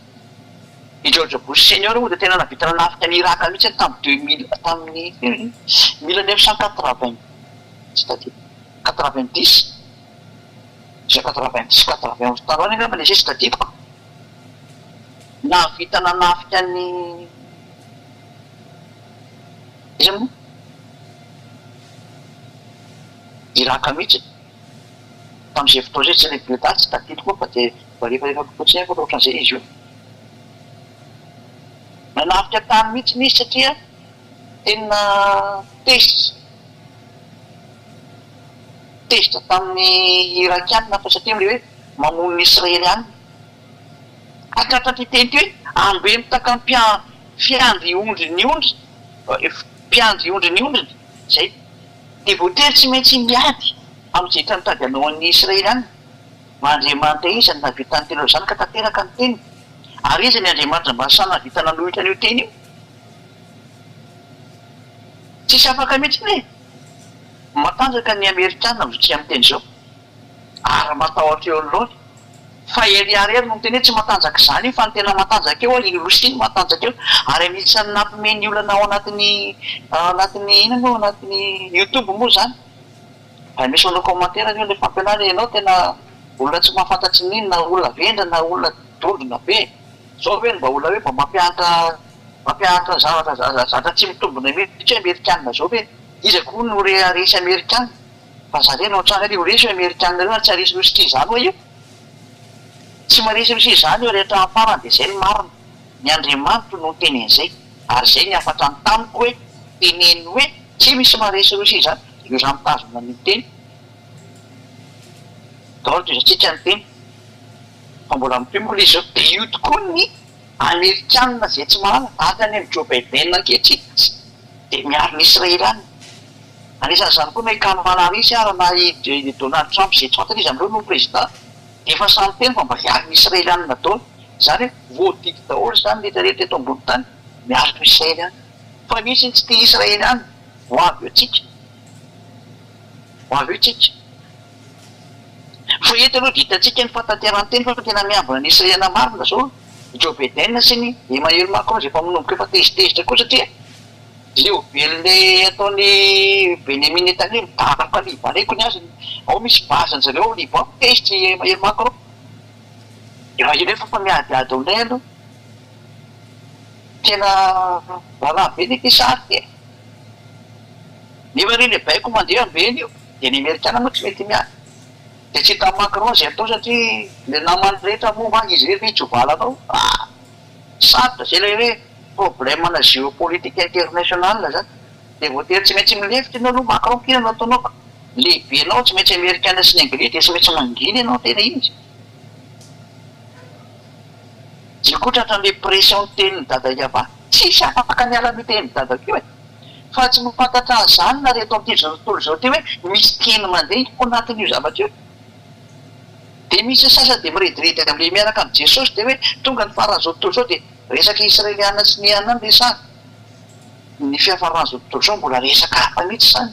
I George Bush Senior moa dia tena nahavita nanafika an'i Irak mihitsy tamin'ny deux mille, tamin'ny firy iny? Mille neuf cent quatre-vingt, tsy tadidiko, quatre-vingt-dix, izay quatre-vingt-dix, quatre-vingt-onze tany ho any angamba ilay izy tsy tadidiko. Nahavita nanafika an'i iza moa? Irak mihitsy. Tamin'izay fotoana izay tsy ilay daty tsy tadidiko fa dia voalefalefako fotsiny ihany fa ohatran'izay izy io. Nanafika tany mihitsy izy satria tena tezitra, tezitra tamin'ny Irakiana fa satria ilay hoe mamono ny Israeliana. Ka tratran'ity teny ity hoe ambeno tahaka ny mpiandry ondry ny ondry, mpiandry ondry ny ondriny, izay. Dia voatery tsy maintsy miady amin'izay efa nitady hanao an'i Israely any. Andriamanitra iza no nahavita niteny an'izany ka tanteraka ny teniny? Ary iza ny Andriamanitra mba sahy nahavita nanohitra an'io teny io? Tsisy afaka mihitsy anie! Matanjaka ny Amerikana amin'izao tsika miteny izao, ary matahotra eo anoloany. Fa Elia irery no miteny hoe tsy matanjaka izany io fa ny tena matanjaka eo i Rosia no matanjaka eo ary anisan'ny nampime ny olana ao anatin'ny ao anatin'ny inona moa ao anatin'ny youtube moa izany. Raha misy manao commentaire anie ilay fampianarana ianao tena olona tsy mahafantatry ny inona olona vendrana olona dondrona be. Zao ve no mba olona hoe mba mampianatra mampianatra zavatra zavatra tsy mitombina mihitsy hoe amerikana zao ve? Iza koa no re haresy amerikana? Fa za ve no hatrany ary ho resy io amerikana io ary tsy haresy Rosia izany ho'a io? misy maresy Rosia izany eo rehetra amin'ny farany dia izay no marina. Ny Andriamanitro no niteny an'izay ary izay ny hafatra ny tamiko hoe teneno hoe tsy misy maresy Rosia izany ireo za mitazona an'io teny. Daholo tohizantsika ny teny fa mbola mitohy moa ilay izy izao. Dia io tokoa ny Amerikanina izay tsy mahalala hatrany amin'i Joe Biden ankehitriny dia miaro ny Israelianina. Anisan'izany koa na i Kamala Harris ary na i Donald Trump izay tsy fantatra iza amin'ireo no président dia efa samy miteny fa mba hiaro ny Israelianina daholo. Izany hoe voadidy daholo izany ny rehetra rehetra eto ambony tany miaro ny Israelianina. Fa misy ny tsy tia Israelianina. Ho avy eo tsika. Ho avy eo tsika. Fa eto aloha dia hitantsika ny fahatanterahan-teny fa tena miambina ny Israeliana marina izao i Joe Biden sy ny Emmanuel Macron izay efa manomboka efa tezitezitra koa satria leo be an'ilay ataon'i Benjamin Netanyahu midaroka Libanais koa ny azy ao misy base an-jareo ao Liban, tezitra i Emmanuel Macron. Efa ela efa fa miadiady ao indray aloha. Tena raharaha be anie ity sary ity e. Nefa anie ilay baiko mandeha ambeny io. Dia ny amerikana moa tsy mety miady. Dia tsy hitan'i Macron izay atao satria ilay namany rehetra moa va izy irery ve hitsovalana ao? Ah! Sarotra izay ilay hoe problème-na géopolitique international izany. Dia voatery tsy maintsy milefitra ianao aloha Macron k'inona no ataonao ka? Ny lehibenao tsy maintsy amerikana sy ny anglais dia tsy maintsy mangina ianao tena izy. Dia koa tratran'ilay pression ny tenin'i Dada Yava. Tsisy afaka miala amin'io tenin'i Dada io e! Fa tsy mahafantatra an'izany nareo eto amin'ity izao tontolo izao ity hoe misy teny mandeha ao anatin'io zavatra io. Dia misy sasany dia mirediredy amin'ilay miaraka amin'i Jesosy dia hoe tonga ny faran'izao tontolo izao dia resaka Israeliana sy ny anona no resahana. Ny fiafaran'izao tontolo izao mbola resaka hafa mihitsy izany.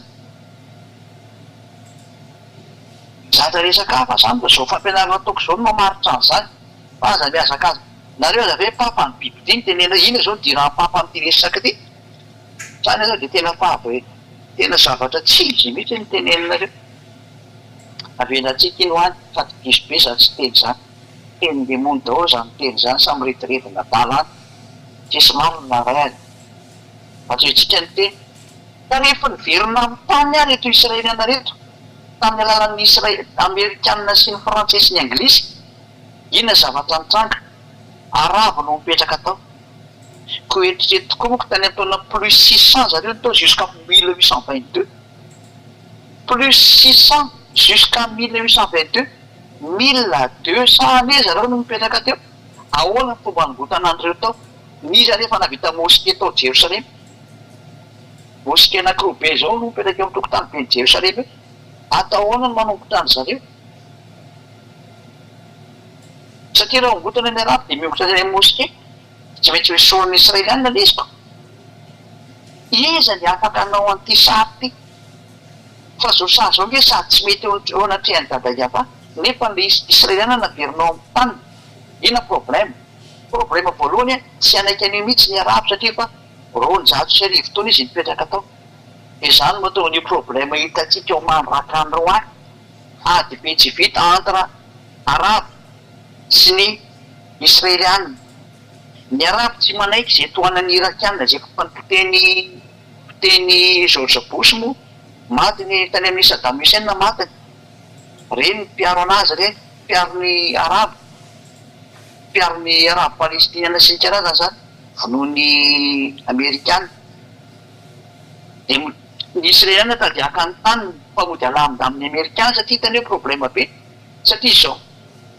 Zavatra resaka hafa izany fa izao fampianarana ataoko izao no mamaritra an'izany. Fa aza mihazakaza. Nareo aza ve papa ny bibidia no tenenina hoe inona izao no idiran'ny papa amin'ity resaka ity? Zany aloha dia tena favy e! Tena zavatra tsy izy mihitsy no teneninareo. Avelantsika iny ho any fa diso be zany tsy teny zany. Tenin-demony daholo zany teny zany, samy rediredina adala any. Tsisy marina na ray ary. Atrehintsika ny teny. Ka rehefa niverina amin'ny tany ary ireto Israeliana ireto, tamin'ny alalan'ny Isra- Amerikana sy ny Frantsay sy ny Anglisy, inona zavatra nitranga? Arabo no nipetraka tao. Koa eritrereto tokoa manko tany am-taona plus 600 zareo no tao jusqu'à 1822. Plus 600 jusqu'à 1822, 1200 années zareo no nipetraka teo. Ahoana ny fomba hanongotana an'ireo tao? Nisy anefa nahavita mosquée tao Jerosalema. Mosquée anankiroa be izao no mipetraka eo amin'ny tokotany ben'i Jerosalema eo. Atao ahoana ny manongotra an-dry zareo? Satria raha ongotana ny arabo dia miongotra any amin'ny mosquée. Tsy maintsy ho esorin'ny Israelianina ilay izy ko. Iza ny afaka hanao an'ity sary ity? Fa izao sary izao ange sady tsy mety eo anatrehan'i Dada Yava, nefa ilay Israelianina naverinao amin'ny taniny. Inona problème? Problème voalohany, tsy hanaiky an'io mihitsy ny Arabo satria efa 1200 taona izy nipetraka tao. Dia izany no mahatonga an'io problème hitantsika ao Mandraka-Androany. Ady be tsy vita entre Arabo sy ny Israeliana. Ny Arabo tsy manaiky izay tohanan'ny Irakiana izay efa nipotehiny potehin'i George Bush moa maty ny tany amin'i Saddam Hussein matiny. Ireny ny mpiaro an'azy ireny, mpiaro ny Arabo, mpiaro ny Arabo Palestiniana sy ny karazany izany, vonoin'ny Amerikana. Dia ny Israeliana tady haka ny taniny fa mody alamindaminy Amerikana satria hitany hoe problème be. Satria izao,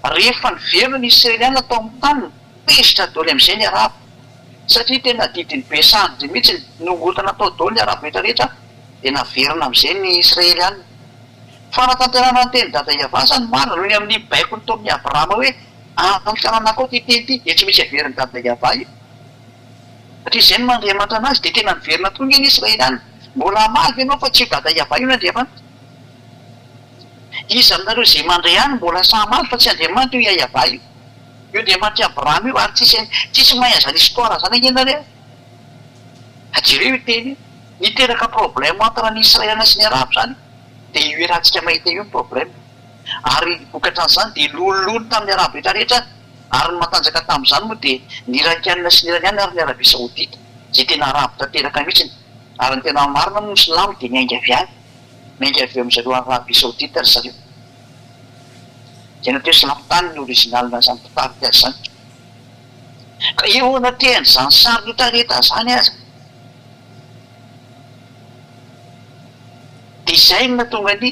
rehefa niverina ny Israeliana tao amin'ny taniny, tezitra daholo amin'izay ny Arabo. Satria tena adidin'ny be sandry mihitsy ny nongotana tao daholo ny Arabo rehetra rehetra, dia naverina amin'izay ny Israeliana. Fanatanterahana ny tenin'i Dada Yavah izany marina, noho ny amin'ny baikony tao amin'i Abrahama hoe, Amin'ny taranakao ity teny ity, dia tsy maintsy averin'i Dada Yavah io. Satria izay no maha Andriamanitra an'azy, dia tena niverina tokoa ange ny Israeliana. Mbola hamaly ve ianao fa tsy io Dada Yavah io no Andriamanitra? Iza aminareo izay mandre ahy no mbola sahy hamaly fa tsy Andriamanitra io Yayavah io? Io Andriamanitr'i Abrahama io ary tsisy tsisy mahay an'izany histoire izany ange nareo e! Fa jereo io teny io, niteraka problème entre ny Israeliana sy ny Arabo izany, dia io iarahantsika mahita io ny problème. Ary vokatra an'izany dia lolololo tamin'ny Arabo rehetra rehetra ary ny matanjaka tamin'izany moa dia ny Irakiana sy ny Iraniana ary ny Arabie Saoudite izay tena Arabo tanteraka mihitsiny ary ny tena marina moa ny Silamo dia niainga avy any. Miainga avy eo amin-dry zareo Arabie Saoudite ry zareo. Izay natao hoe silamo tany ny original n'izany mpitarika azy izany. Ka eo anatrehan'izany sary retraretra izany aza dia izay no nahatonga ny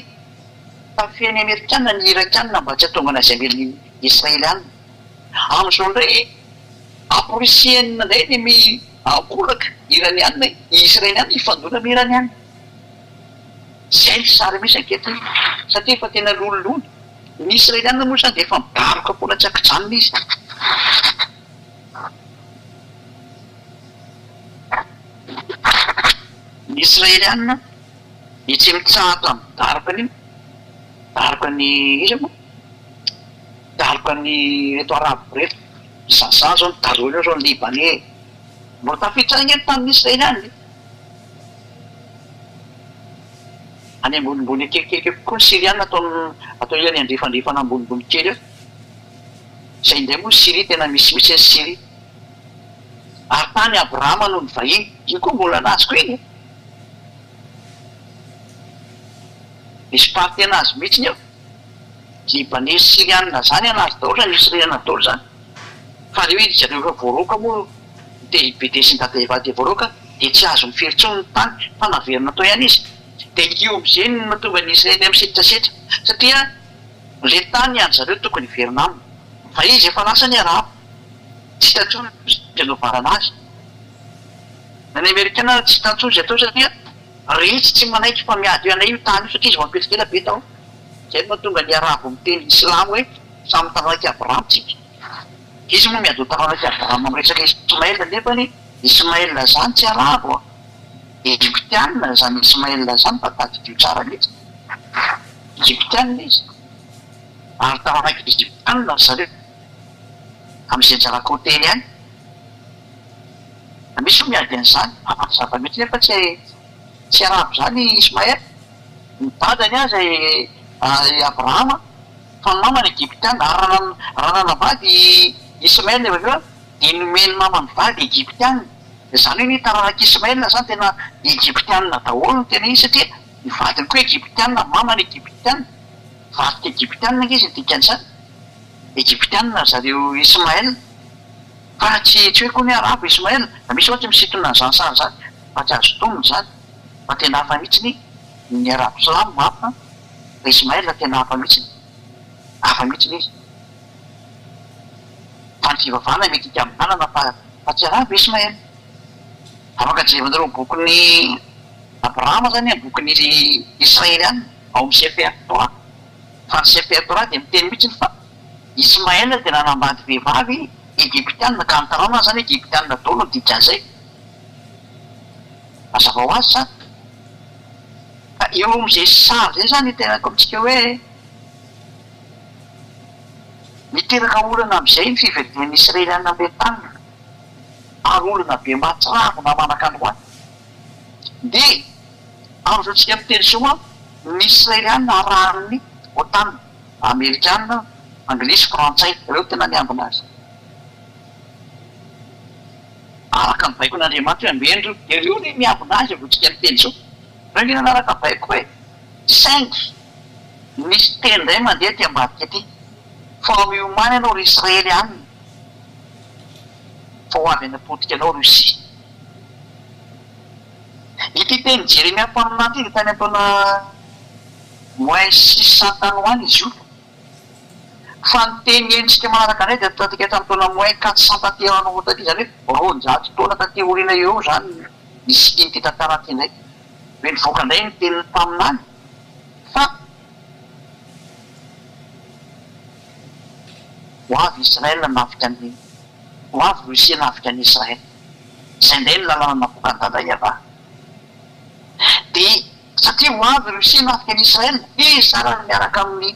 tafihan'ny Amerikana ny Irakiana mba tsy hahatonga an'azy hamely ny Israeliana. Amin'izao indray amporisihina indray ny mi ankolaka Iraniana, Israeliana hifandona amin'ny Iraniana. Izay ny sary misy ankehitriny satria efa tena lololona. Ny Israeliana moa izany dia efa midaroka foana tsy ankijanona izy. Ny Israeliana dia tsy mitsahatra midaroka an'io, midaroka ny iza moa? Midaroka ny ireto Arabo ireto. Zaza izao ny darohiny eo izao ny Libanais. Mbola tafiditra any ange ny tanin'ny Israeliana e. Any ambonimbony kelikely eo koa ny Syriana atao atao ilany andrefandrefana ambonimbony kely eo. Izay indray moa Syria tena misy mihitsy any Syria. Ary tany Abrahama no nivahiny. Iny koa mbola nazy koa iny e. Misy partie anazy mihitsy eo. Libanais sy Syriana zany anazy daholo zany Israeliana daholo zany. Fa reo izy zareo efa voaroaka moa ny TIBD sy ny Dadeva dia voaroaka dia tsy azo mifery intsony ny tany fa naverina tao ihany izy. Dia io amizay no nahatonga ny Israely misetrasetra satria le tany an zareo tokony hiverina aminy fa izy efa lasa ny arabo tsy hita intsony izay anaovana azy. Na ny amerikana ary tsy hita intsony izay atao satria retsy tsy manaiky fa miady anay io tany io satria izy vao mipetraka ela be tao. Izay no mahatonga ny arabo miteny silamo hoe samy taranak'i Abrahama tsika. Izy moa miady ho taranak'i Abrahama miresaka Ismaël nefany Ismaël zany tsy arabo a! Egyptiana zany Ismaël zany fa tadidio tsara mihitsy. Egyptiana izy ary taranak'i Egyptiana ry zareo amin'izay anjarako teny any. Misy moa miady an'izany, mazava mihitsy nefa tsy tsy arabo zany Ismaël. Ny dadany aza i Abrahama fa ny mamany Egyptiana, ary raha raha nanambady i Ismaël avy eo dia nomen'ny mamany vady Egyptiana. Izany hoe ny taranak'i Ismaël izany tena Egyptiana daholo no tena izy satria ny vadiny koa Egyptiana, mamany Egyptiana, vadiko Egyptiana ange izy ny dikan'izany. Egyptiana ry zareo Ismaël fa tsy tsy hoe koa ny hoe Arabo Ismaël, fa misy mantsy misintona an'izany sary izany fa tsy azo tonina izany. Fa tena hafa mihitsiny ny arabo silamo hafa fa Ismaël tena hafa mihitsiny, hafa mihitsiny izy. Fa ny fivavahana mety hikambanana fa fa tsy arabo Ismaël. Afaka jerevanareo bokin'i Abrahama zany an, bokin'i Israely any ao amin'ny Sefer Torah. Fa ny Sefer Torah dia miteny mihitsiny fa Ismaël dia nanambady vehivavy Egyptiana ka ny taranany zany Egyptiana daholo ny dikan'izay. Mazava ho azy izany. Ka eo amin'izay sary izay izany itenenako amintsika hoe miteraka olana amin'izay ny fiverenan'ny Israeliana amin'ilay taniny ary olana be mahatsiravina manaka androany. Dia amin'izao tsika miteny izao an, ny Israeliana arahan'ny OTAN, Amerikana, Anglisy, Frantsay, ireo tena miambina azy. Araka ny baikon'Andriamanitra hoe ambeno ireo, dia ireo anie miambina azy vao tsika miteny izao. Ireo anie nanaraka baiko e! Saingy misy teny indray mandeha aty ambadika aty, fa miomàna ianao ry Israely an! Fa ho avy hanapotika anao Russie. Ity tenin'i Jeremia mpaminany ity dia tany an-taona moins 600 tany ho any izy io. Fa ny teny henontsika manaraka indray dia taty hatramin'ny taona moins 400 taty aoriana taty, izany hoe 200 taona taty aoriana eo eo izany no nisian'ity tantara ity indray. Hoe nivoaka indray ny tenin'ny mpaminany fa ho avy Israël hanafika an'i, ho avy Russie hanafika an'i Israël. Izay indray ny lalàna navoakan'i Dada Yavah. Dia Satria ho avy Russie hanafika an'i Israel, izy tsara ny miaraka amin'ny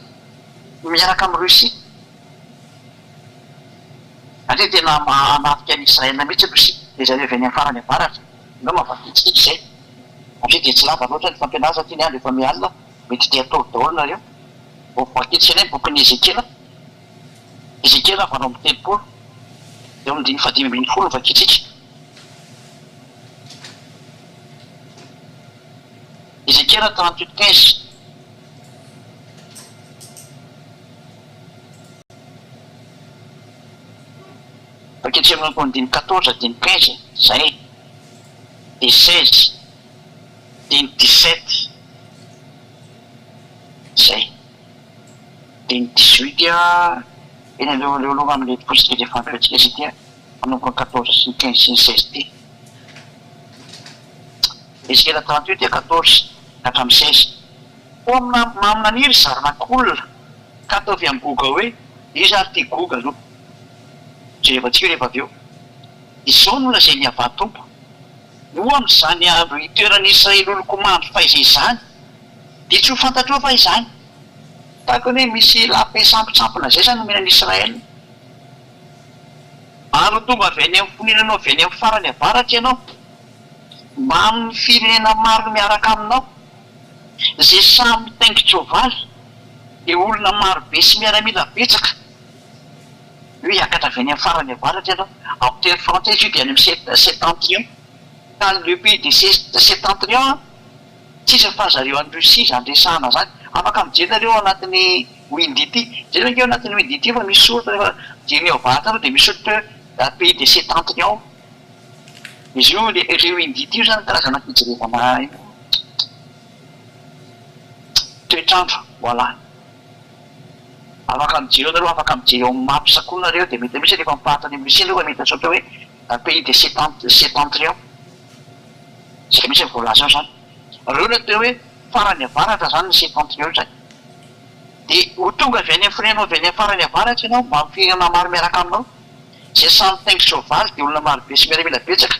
miaraka amin'i Russie. Satria tena hanafika an'i Israel mihitsy Russie, dia zareo avy any amin'ny farany avaratra. Angamba vakintsika izay. Satria dia tsy lava loatra ny fampianarana satria ny andro efa mihalina, mety te hatory daholo nareo. Vao vakintsika indray ny bokin'i Ezekiela, Ezekiela 38, eo amin'ny andininy fahadimy ambinifolo no vakintsika. Ezekiela 38 15. Vakio amin'ny andininy quatorze, andininy quinze, zay, dia seize, andininy dix-sept, zay, andininy dix-huit, eny aleo aleo aloha amin'ilay fotsiny kely efa ampiantsika izy ity, manomboka ny quatorze sy ny quinze sy ny seize ity. Ezekiela 38 dia quatorze ka hatramin'ny seize. Koa maminania ry zanak'olona, ka ataovy amin'i Goga hoe, Iza ary ity Goga aloha? Jerevantsika io rehefa avy eo. Izao no lazain'i Yavah Tompo, Moa amin'izany andro hitoeran'i Israely oloko mandry faiza izany, dia tsy ho fantatrao va izany? Tahaka ny hoe misy lape sampontsampona izay izany nomena an'i Israel. Ary ho tonga avy any amin'ny fonenanao avy any amin'ny farany avaratra ianao, mbamin'ny firenena maro miaraka aminao, izay samy mitaingin-tsoavaly, dia olona marobe sy miaramila betsaka. Io hiakatra avy any amin'ny farany avaratra ianao. Amin'ny teny frantsay izy io dia any amin'ny septentrion. Ka le pays de septentrion tsy iza fa zareo any Russie izany resahana izany. Afaka mijery nareo ao anatin'ny windy ity. Jereo ange ao anatin'ny windy ity fa misy soratra rehefa mijery ny ao avaratra nareo dia misy soratra hoe pays de septentrion. Izy io le le windy ity io izany karazana fijerevana toetr'andro. Voilà. Afaka mijery eo nareo, afaka mijery ao amin'ny maps koa nareo dia mety misy rehefa mifaritra any amin'ny Russie nareo fa mety atsotra hoe pays de septentrion. Izay mihitsy no voalaza ao izany. Ireo no atao hoe farany avaratra izany ny septentrion izany. Dia ho tonga avy any amin'ny firenena avy any amin'ny farany avaratra ianao mba amin'ny firenena maro miaraka aminao. Izay samy mitaingin-tsoavaly dia olona marobe sy miaramila betsaka.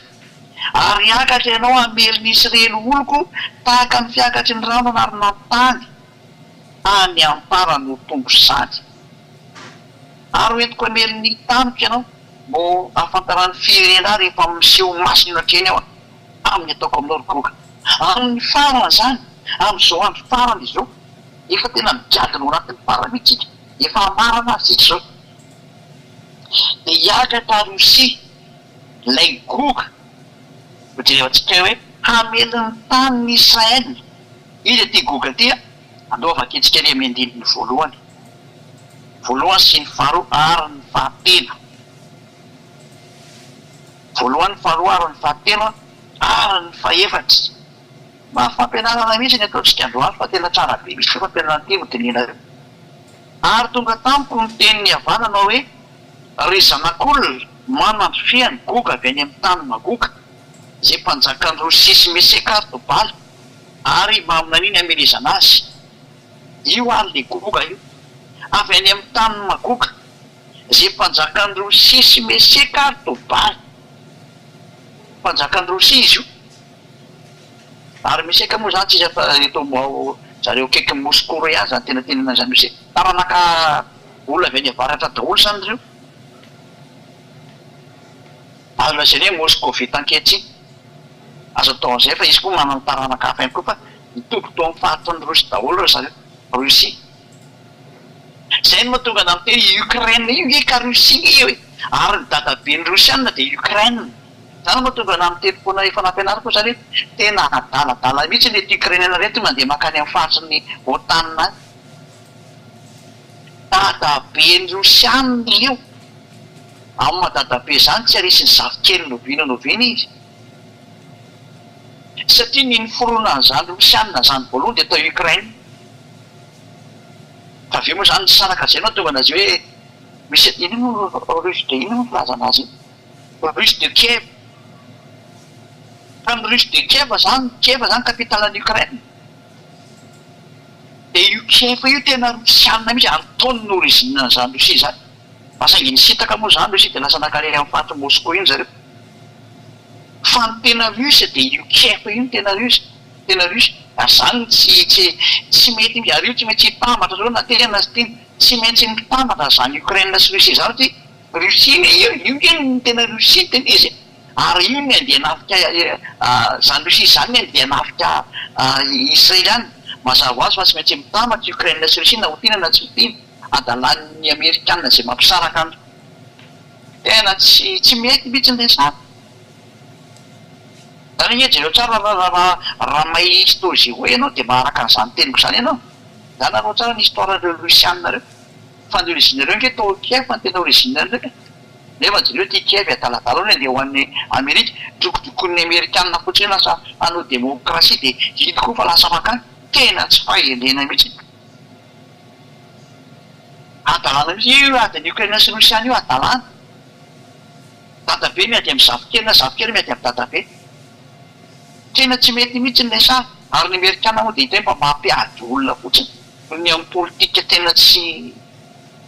Ary hiakatra ianao hamely ny Israely oloko tahaka ny fiakatry ny rano hanarina ny tany. Any am-para no tombo izany. Ary ho entiko hamely ny taniko ianao, mba ho ahafantaran'ny firenena ahy rehefa miseho masina eo anatrehany aho, amin'ny ataoko aminao, ry Goga. Amin'ny farany izany, amin'izao andro farany izao, efa tena migadona ao anatin'ny farany mihitsy isika, efa hamarana azy isika izao, dia hiakatra Rosia ilay Goga, hojerevantsika hoe hamely ny tanin'i Israel. Iza ity Goga ity a? Andao vakintsika ery amin'ny andininy voalohany. Voalohany sy ny faharoa ary ny fahatelo. Voalohany, faharoa ary ny fahatelo ary ny fahefatra. Mafy fampianarana mihitsy ny ataontsika androany fa tena tsara be mihitsy ity fampianarana ity hodinihinareo. Ary tonga tamiko ny tenin'i Yavah nanao hoe, Ry zanak'olona, manandrifia an'i Goga avy any amin'ny tany Magoga, izay mpanjakan'i Rosia sy Meseka ary Tobala, ary maminania ny hamelezana azy. Io ary le Goga io, avy any amin'ny tanin'i Magoga, izay mpanjakan'i Rosia sy Meseka ary Tobala. Mpanjakan'i Rosia izy io. Ary Meseka moa izany tsy iza fa eto zareo akaikin'i Moscou ireo ihany izany tena tenenana izany Rosia. Taranaka olona avy any avaratra daholo izany ireo. Azo lazaina hoe Moscovite ankehitriny. Azo atao an'izay fa izy koa manana taranaka hafa ihany koa fa mitovy tao amin'ny faritry ny Russie daholo ry zareo, Russie. Izay no mahatonga anah miteny hoe Ukraine io nge ka Russie nge io e! Ary ny dadaben'ny Rosiana dia Ukraine. Izany no mahatonga anah miteny foana efa nampianariko izany hoe tena adaladala mihitsy ireto Ukrainiana ireto mandeha mankany amin'ny faritry ny OTAN any. Dadaben'ny Rosiana io. Amin'ny maha dadabe izany tsy haresin'ny zafikeliny oviana na oviana izy. Satria ny niforonan'izany Rosiana izany voalohany dia tao Ukraine. Fa avy eo moa izany nisaraka izay no nahatonga anazy hoe misy inona moa Russe de inona moa filazana azy iny? Russe de Kiev. Fa ny Russe de Kiev izany, Kiev izany capitale an'i Ukraine. Dia io Kiev io tena Rosiana mihitsy ary tao no origine an'izany Russie izany. Fa saingy nisintaka moa izany Russie dia lasa nankarery amin'ny faritry Moscou iny zareo. Fa ny tena Russe dia io Kiev io no tena Russe, tena Russe. Ary izany tsy tsy tsy mety mihitsy, ary io tsy maintsy hitambatra zareo na tiana na tsy tiana. Tsy maintsy mitambatra izany Ukraine sy Russie izany satria Russie anie io, io nge no tena Russie no tena izy e. Ary io ny andeha hanafika izany Russie izany ny andeha hanafika Israely any. Mazava ho azy fa tsy maintsy mitambatra Ukraine sy Russie na ho tiana na tsy ho tiana. Adalan'ny Amerikana izay mampisaraka an. Tena tsy tsy mety mihitsy ny resaka. Zany anie jereo tsara ra ra ra raha mahay histo géo ianao dia maharaka an'izany teniko izany ianao. Zany nareo tsara ny histoire reo Russiana reo. Fa ny origine reo nge tao Kiev ny tena origine reo e. Nefa jereo ity Kiev adaladala io andeha ho any Amerika, drokodrokoin'ny Amerikanina fotsiny io lasa hanao demokrasia dia iny koa fa lasa mankany. Tena tsy fahendrena mihitsy. Hadalana mihitsy io adin'i Ukraine sy Rosiana io hadalana. Dadabe miady amin'ny zafikely na zafikely miady amin'ny dadabe. Tena tsy mety mihitsy ny resahana. Ary ny Amerikana moa dia hita hoe mba mampiady olona fotsiny. Ny amin'ny politika tena tsy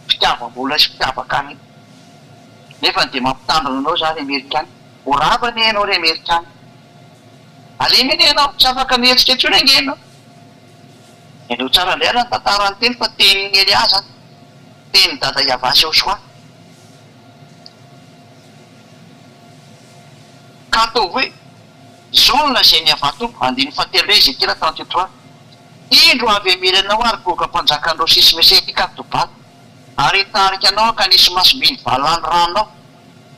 fitiavam-bola sy fitiavan-karena. Nefa dia mampitandrina anao za ry Amerikana. Ho rava anie ianao ry Amerikana. Alemy anie ianao, tsy afaka mihetsika intsony ange ianao. Henoy tsara indray ary ny tantara ny teny fa tenin'i Elia zany. Tenin'i Dada Yavah sy Yehoshuah. Ka ataovy hoe, Izao no lazain'i Yavah Tompo, andininy fahatelo indray Ezekiela 33, Indro avy hamely anao aho ry Goga mpanjakan'i Rosia sy Meseka ary Tobala, ary hitarika anao hankany Isimasombin'ny valanorano aho,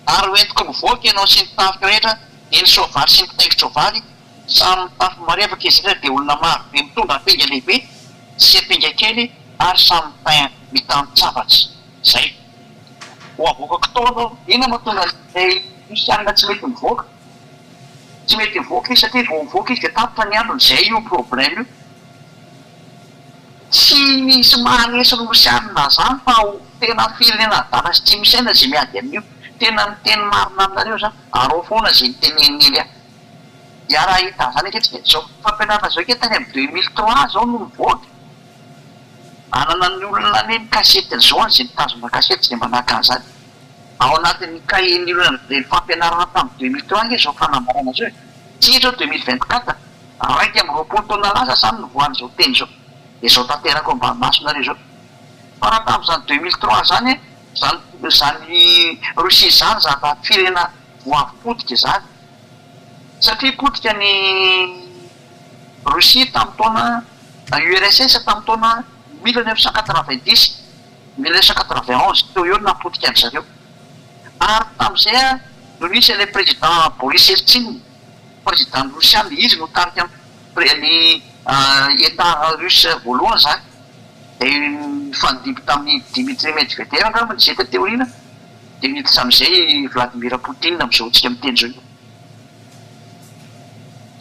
ary ho entiko mivoaka ianao sy ny tafika rehetra, dia ny soavaly sy ny mpitaingin-tsoavaly, samy mitafy marevaka izy rehetra, dia olona maro be mitondra ampinga lehibe sy ampinga kely ary samy mitan-tsabatra. Izay. Ho avoakako tao anao. Inona no mahatonga an'ilay Rosiana tsy mety mivoaka? Tsy mety mivoaka izy satria vao mivoaka izy dia tapitra ny androny, izay io problème io. Tsy misy maharesy Rosiana zany fa tena firenena adala sy tsy misaina izay miady amin'io. Tena miteny marina aminareo za, arao foana izay nitenenin'i Elia. Hiara-hahita an'izany ange tsika. Izao fampianarana izao ange tany amin'ny 2003 izao no nivoaka. Ananan'ny olona anie ny kasety izao any izay mitazona kasety izay mba naka an'izany. Ao anatin'ny cahier-n'ny olona nandray ny fampianarana tamin'ny 2003 ange izao fanambarana izao e! Tsika izao 2024, 21 taona lasa izany nivoahan'izao teny izao. Dia izao tanteraka ao ambany masonareo izao. Fa raha tamin'izany 2003 izany, izany izany Russie izany zava firenena vao avy potika izany. Satria potika ny Russie tamin'ny taona URSS tamin'ny taona 1990, 1991 teo eo no nahapotika an-dry zareo. Ary tamin'izay no nisy an'ilay président Boris Eltsine, président rosiana, izy no nitarika ny Etat russe voalohany izany. Dia nifandimby tamin'i Dimitri Medvedev angamba izay taty aoriana, dia niditra amin'izay i Vladimir Poutine amin'izao tsika miteny izao io.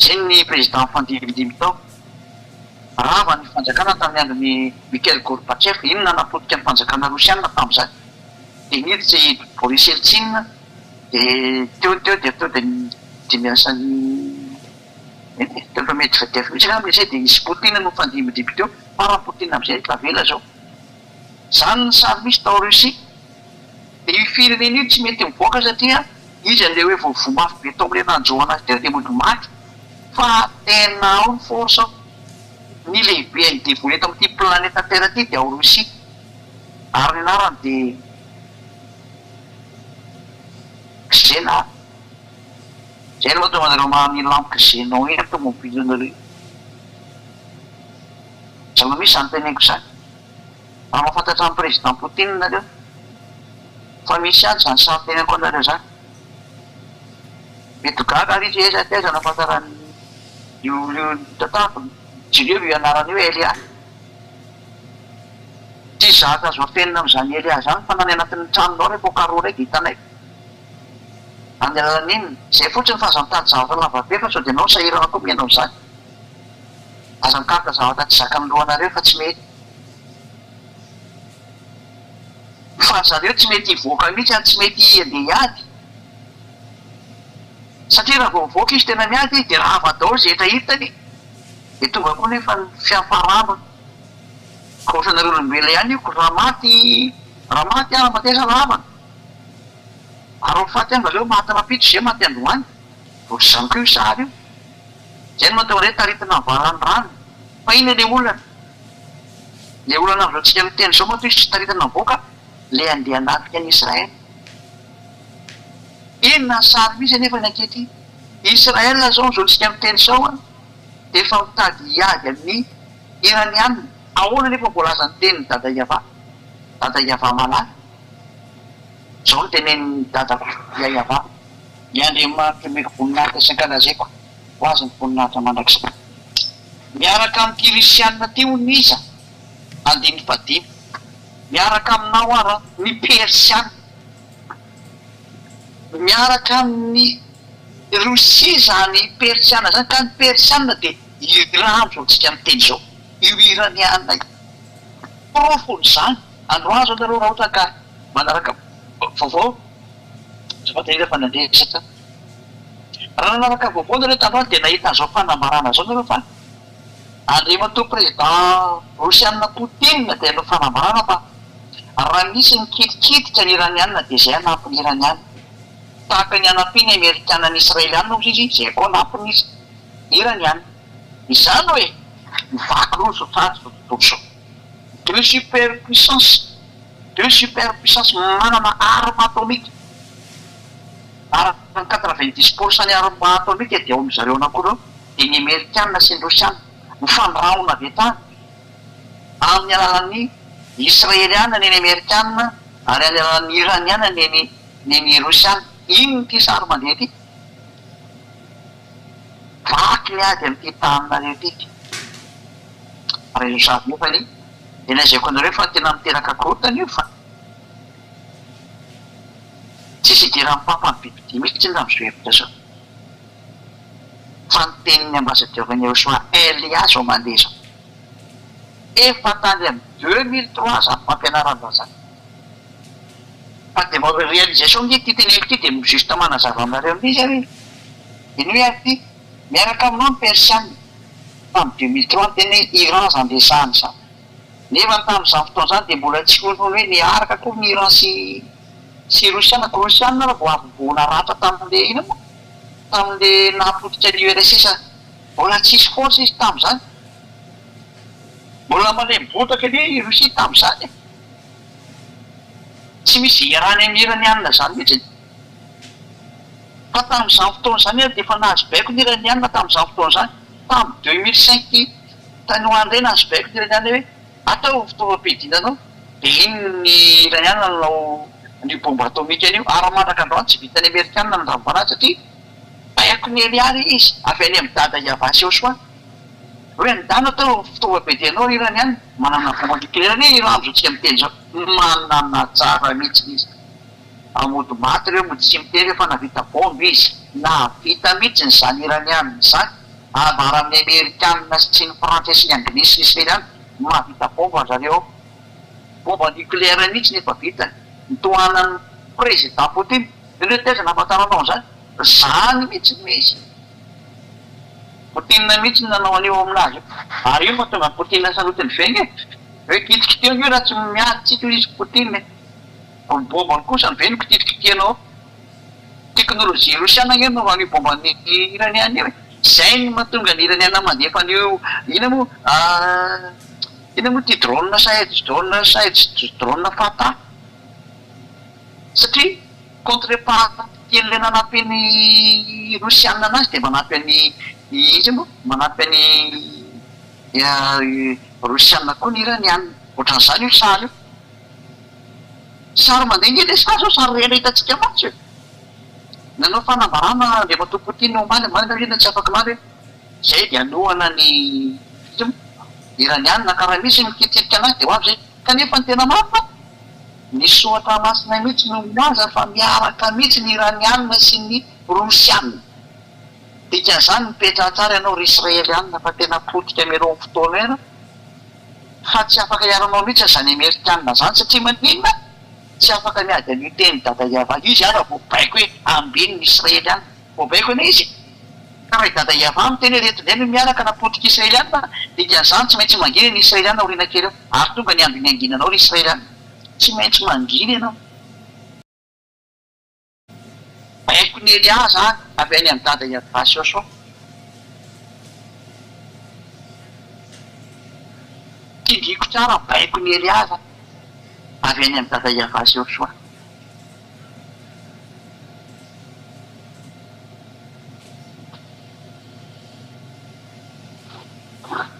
Izay ny président nifandimbindimby tao. Rava ny fanjakana tamin'ny andron'i Mikhail Gorbatchev, iny nanapotika ny fanjakana rosiana tamin'izany. Dia niditra i Boris Eltsine, dia teo teo dia teo dia dimy asan'ny teo Medvedev mihitsy angamba izay dia izy Poutine no nifandimbindimby teo, fa raha Poutine amin'izay tavela izao. Izany ny sary misy tao Russie. Dia io firenena io tsy mety mivoaka satria izy an'ilay hoe voavoa mafy be tao amin'ilay nanjo anazy teo dia mody maty. Fa tena ao ny force ao. Ny lehiben'ny devoly eto amin'ity planeta terre ity dia ao Russie. Ary ny anarany dia Xena. Izay no mahatonga anareo maha milampy xenon iny tomobilenareo io. Zava-misy izany teneniko izany. Raha mahafantatra an'i Président Poutine nareo fa misy ihany izany sary teneniko anareo izany. Mety ho gaga ary izy hoe aiza aiza nahafantarany io io tantara, jereo io anarana io Elia. Tsisy zavatra azo afenina amin'izany Elia izany fa na ny anatin'ny tranonao rehefa ao carreau iray dia hitanay. Amin'ny alalan'ny inona? Izay fotsiny fa aza mitady zavatra lavabe fa sao dia ianao sahirana koa mihaino an'izany. Aza mikaroka zavatra tsy zakan'ny lohanareo fa tsy mety. Fa ry zareo tsy mety hivoaka mihitsy ary tsy mety handeha hiady. Satria raha vao mivoaka izy tena miady dia rava daholo izay rehetra hitany. Dia tonga koa nefa ny fiafarana. Ka ohatranareo olombelona ihany io, raha maty raha maty aho mateza ravana. Ary ho faty angamba aleo maty rahampitso izay maty androany. Ohatr'izany koa io sary io. Izay no mahatonga hoe taritina amin'ny valan'ny rano. Fa inona ilay olana? Ilay olana amin'izao tsika miteny izao matoa izy tsy taritina mivoaka, ilay handeha hanafika an'i Israël. Inona ny sary misy anefa ny ankehitriny? Israël izao amin'izao tsika miteny izao an, dia efa mitady hiady amin'ny Iraniana. Ahoana anefa ny voalazan'ny tenin'i Dada Yavah? Dada Yavah malala. Izao no tenenin'i Dadako Yavah, Ny Andriamanitra omeko voninahitra sy ankalazaiko, ho Azy ny voninahitra mandrakizay. Miaraka amin'ity Risianina ity hono iza? Andininy fahadimy. Miaraka aminao ara ny Persiana. Miaraka amin'i Rosia izany Persiana izany, ka ny Persiana dia Iran amin'izao tsika miteny izao, io Iraniana io. Porofon'izany, androany izao nareo raha ohatra ka manaraka vaovao, azafady indrindra fa nandresaka, raha nanaraka vaovao nareo tandroany dia nahita an'izao fanambarana izao nareo fa Andriamatoa Président Rosiana Poutine dia nanao fanambarana fa raha misy mikitikitika ny Iraniana dia izay hanampy ny Iraniana. Tahaka ny hanampiany Amerikana ny Israeliana hozy izy, izay koa hanampy ny Iraniana. Izany hoe mivaky loha izao tsara izao tontolo izao. Deux super puissances, deux super puissances manana arme atomique. Ary ny 90 pour cent ny arme atomique dia ao amin-dry zareo anankiroa ireo. dia ny Amerikana sy ny Rosiana mifandrahona avy hatrany amin'ny alalan'ny Israeliana ny ny Amerikana ary amin'ny alalan'ny Iraniana ny ny ny ny Rosiana. Inona ity sary mandeha ity? Vaky ny ady amin'ity taninareo ity. Raha izao sary nefany dia lazaiko anareo fa tena miteraka korontana io fa tsisy idiran'ny Papa ny bibidia mihitsy raha amin'izao hevitra izao. Fa ny tenin'ny ambasadaoran'i Yehoshua Elia zao mandeha izao. Efa tany amin'ny 2003 zany fampianarana zany. Fa dia mba réalisation nge ity teneniko ity dia juste manazava aminareo amin'izay aho hoe henoy ary ity, miaraka aminao ny persiana tamin'ny 2003 niteny hoe Iran zany resahana izany. Nefa tamin'izany fotoana izany dia mbola tsy hono hoe niaraka akory ny Iran sy sy Rosiana, ka Rosiana ary vao avy vao naratra tamin'ilay inona moa? Tamin'ilay nahapotika ny URSS. Mbola tsisy force izy tamin'izany. Mbola malemy botaka anie i Russie tamin'izany e. Tsy misy iarahany amin'ny Iraniana izany mihitsy. Fa tamin'izany fotoana izany ary dia efa nahazo baiko ny Iraniana tamin'izany fotoana izany. Tamin'ny 2005 tany ho any indray nahazo baiko ny Iraniana hoe ataovy fitaovam-piadiana anao. Dia iny ny Iraniana nanao an'io bomba atomika io. Ary mandraka androany tsy vitan'ny Amerikana ny nandravana azy satria baiko ny Elià ilay izy avy any amin'i Dada Yavah sy Yosua. Hoe andana atao fitaovam-piadianao ry Iraniana, manana bomba nucléaire anie Iran amin'izao tsika miteny izao. Manana tsara mihitsy izy. Mody maty ireo mody tsy miteny hoe fa nahavita bomba izy. Nahavita mihitsy izany Iraniana izany. Ambara amin'ny Amerikana sy ny Frantsay sy ny Anglisy sy ny Israeliana, mahavita bomba ry zareo ao. Bomba nucléaire mihitsy no efa vitany. Ny tohanan'ny Président Poutine. Ianareo taiza nahafantaranao an'izany? Zany mihitsy no izy. Poutine mihitsy no nanao an'io aminazy io. Ary io no mahatonga an'i Poutine sarotiny vengy e. Hoe kitikitio ange raha tsy miady tsika hoy izy Poutine e. Ny bombany kosa ve no kitikitihanao? Teknolojia rosiana ange no an'io bomban'ny iraniana io e. Zay no mahatonga ny iraniana mandefa an'io inona moa inona moa ity drone Shahed drone Shahed drone Fatah. Satria contrepartie an'ilay nanampy an'i Rosiana anazy dia manampy an'i iza moa? Manampy an'i Rosiana koa ny Iraniana. Ohatran'izany io sary io. Sary mandeha ange ilay sary izao, sary rehetra hitantsika mantsy io. Nanao fanambarana Andriamatoa Poutine omaly, omaly angamba izy na tsy afak'omaly hoe izay dia hanohana ny iza moa? Iraniana ka raha misy mikitikitra anazy dia ho avy izay. Kanefa ny tena marina, ny soratra masina mihitsy no milaza fa miaraka mihitsy ny Iraniana sy ny Rosiana. Dikan'izany mipetraha tsara ianao ry Israeliana fa tena potika mialoha ny fotoana ela fa tsy afaka hiaro anao mihitsy izany Amerikana izany satria maninona? Tsy afaka miady an'io teny Dada Yavah io izy ary voabaiko hoe ambino ny Israeliana. Voabaiko anie izy e! Ka raha i Dada Yavah miteny hoe ireto indray no miaraka na potika Israeliana, dikan'izany tsy maintsy mangina ny Israeliana aoriana kely eo. Ary tonga ny andron'ny hanginanao ry Israeliana. Tsy maintsy mangina ianao. Baikon'i Elia izany avy any amin'i Dada Yavah sy Yosua. Tsindriako tsara baikon'i Elia izany avy any amin'i Dada Yavah sy Yosua.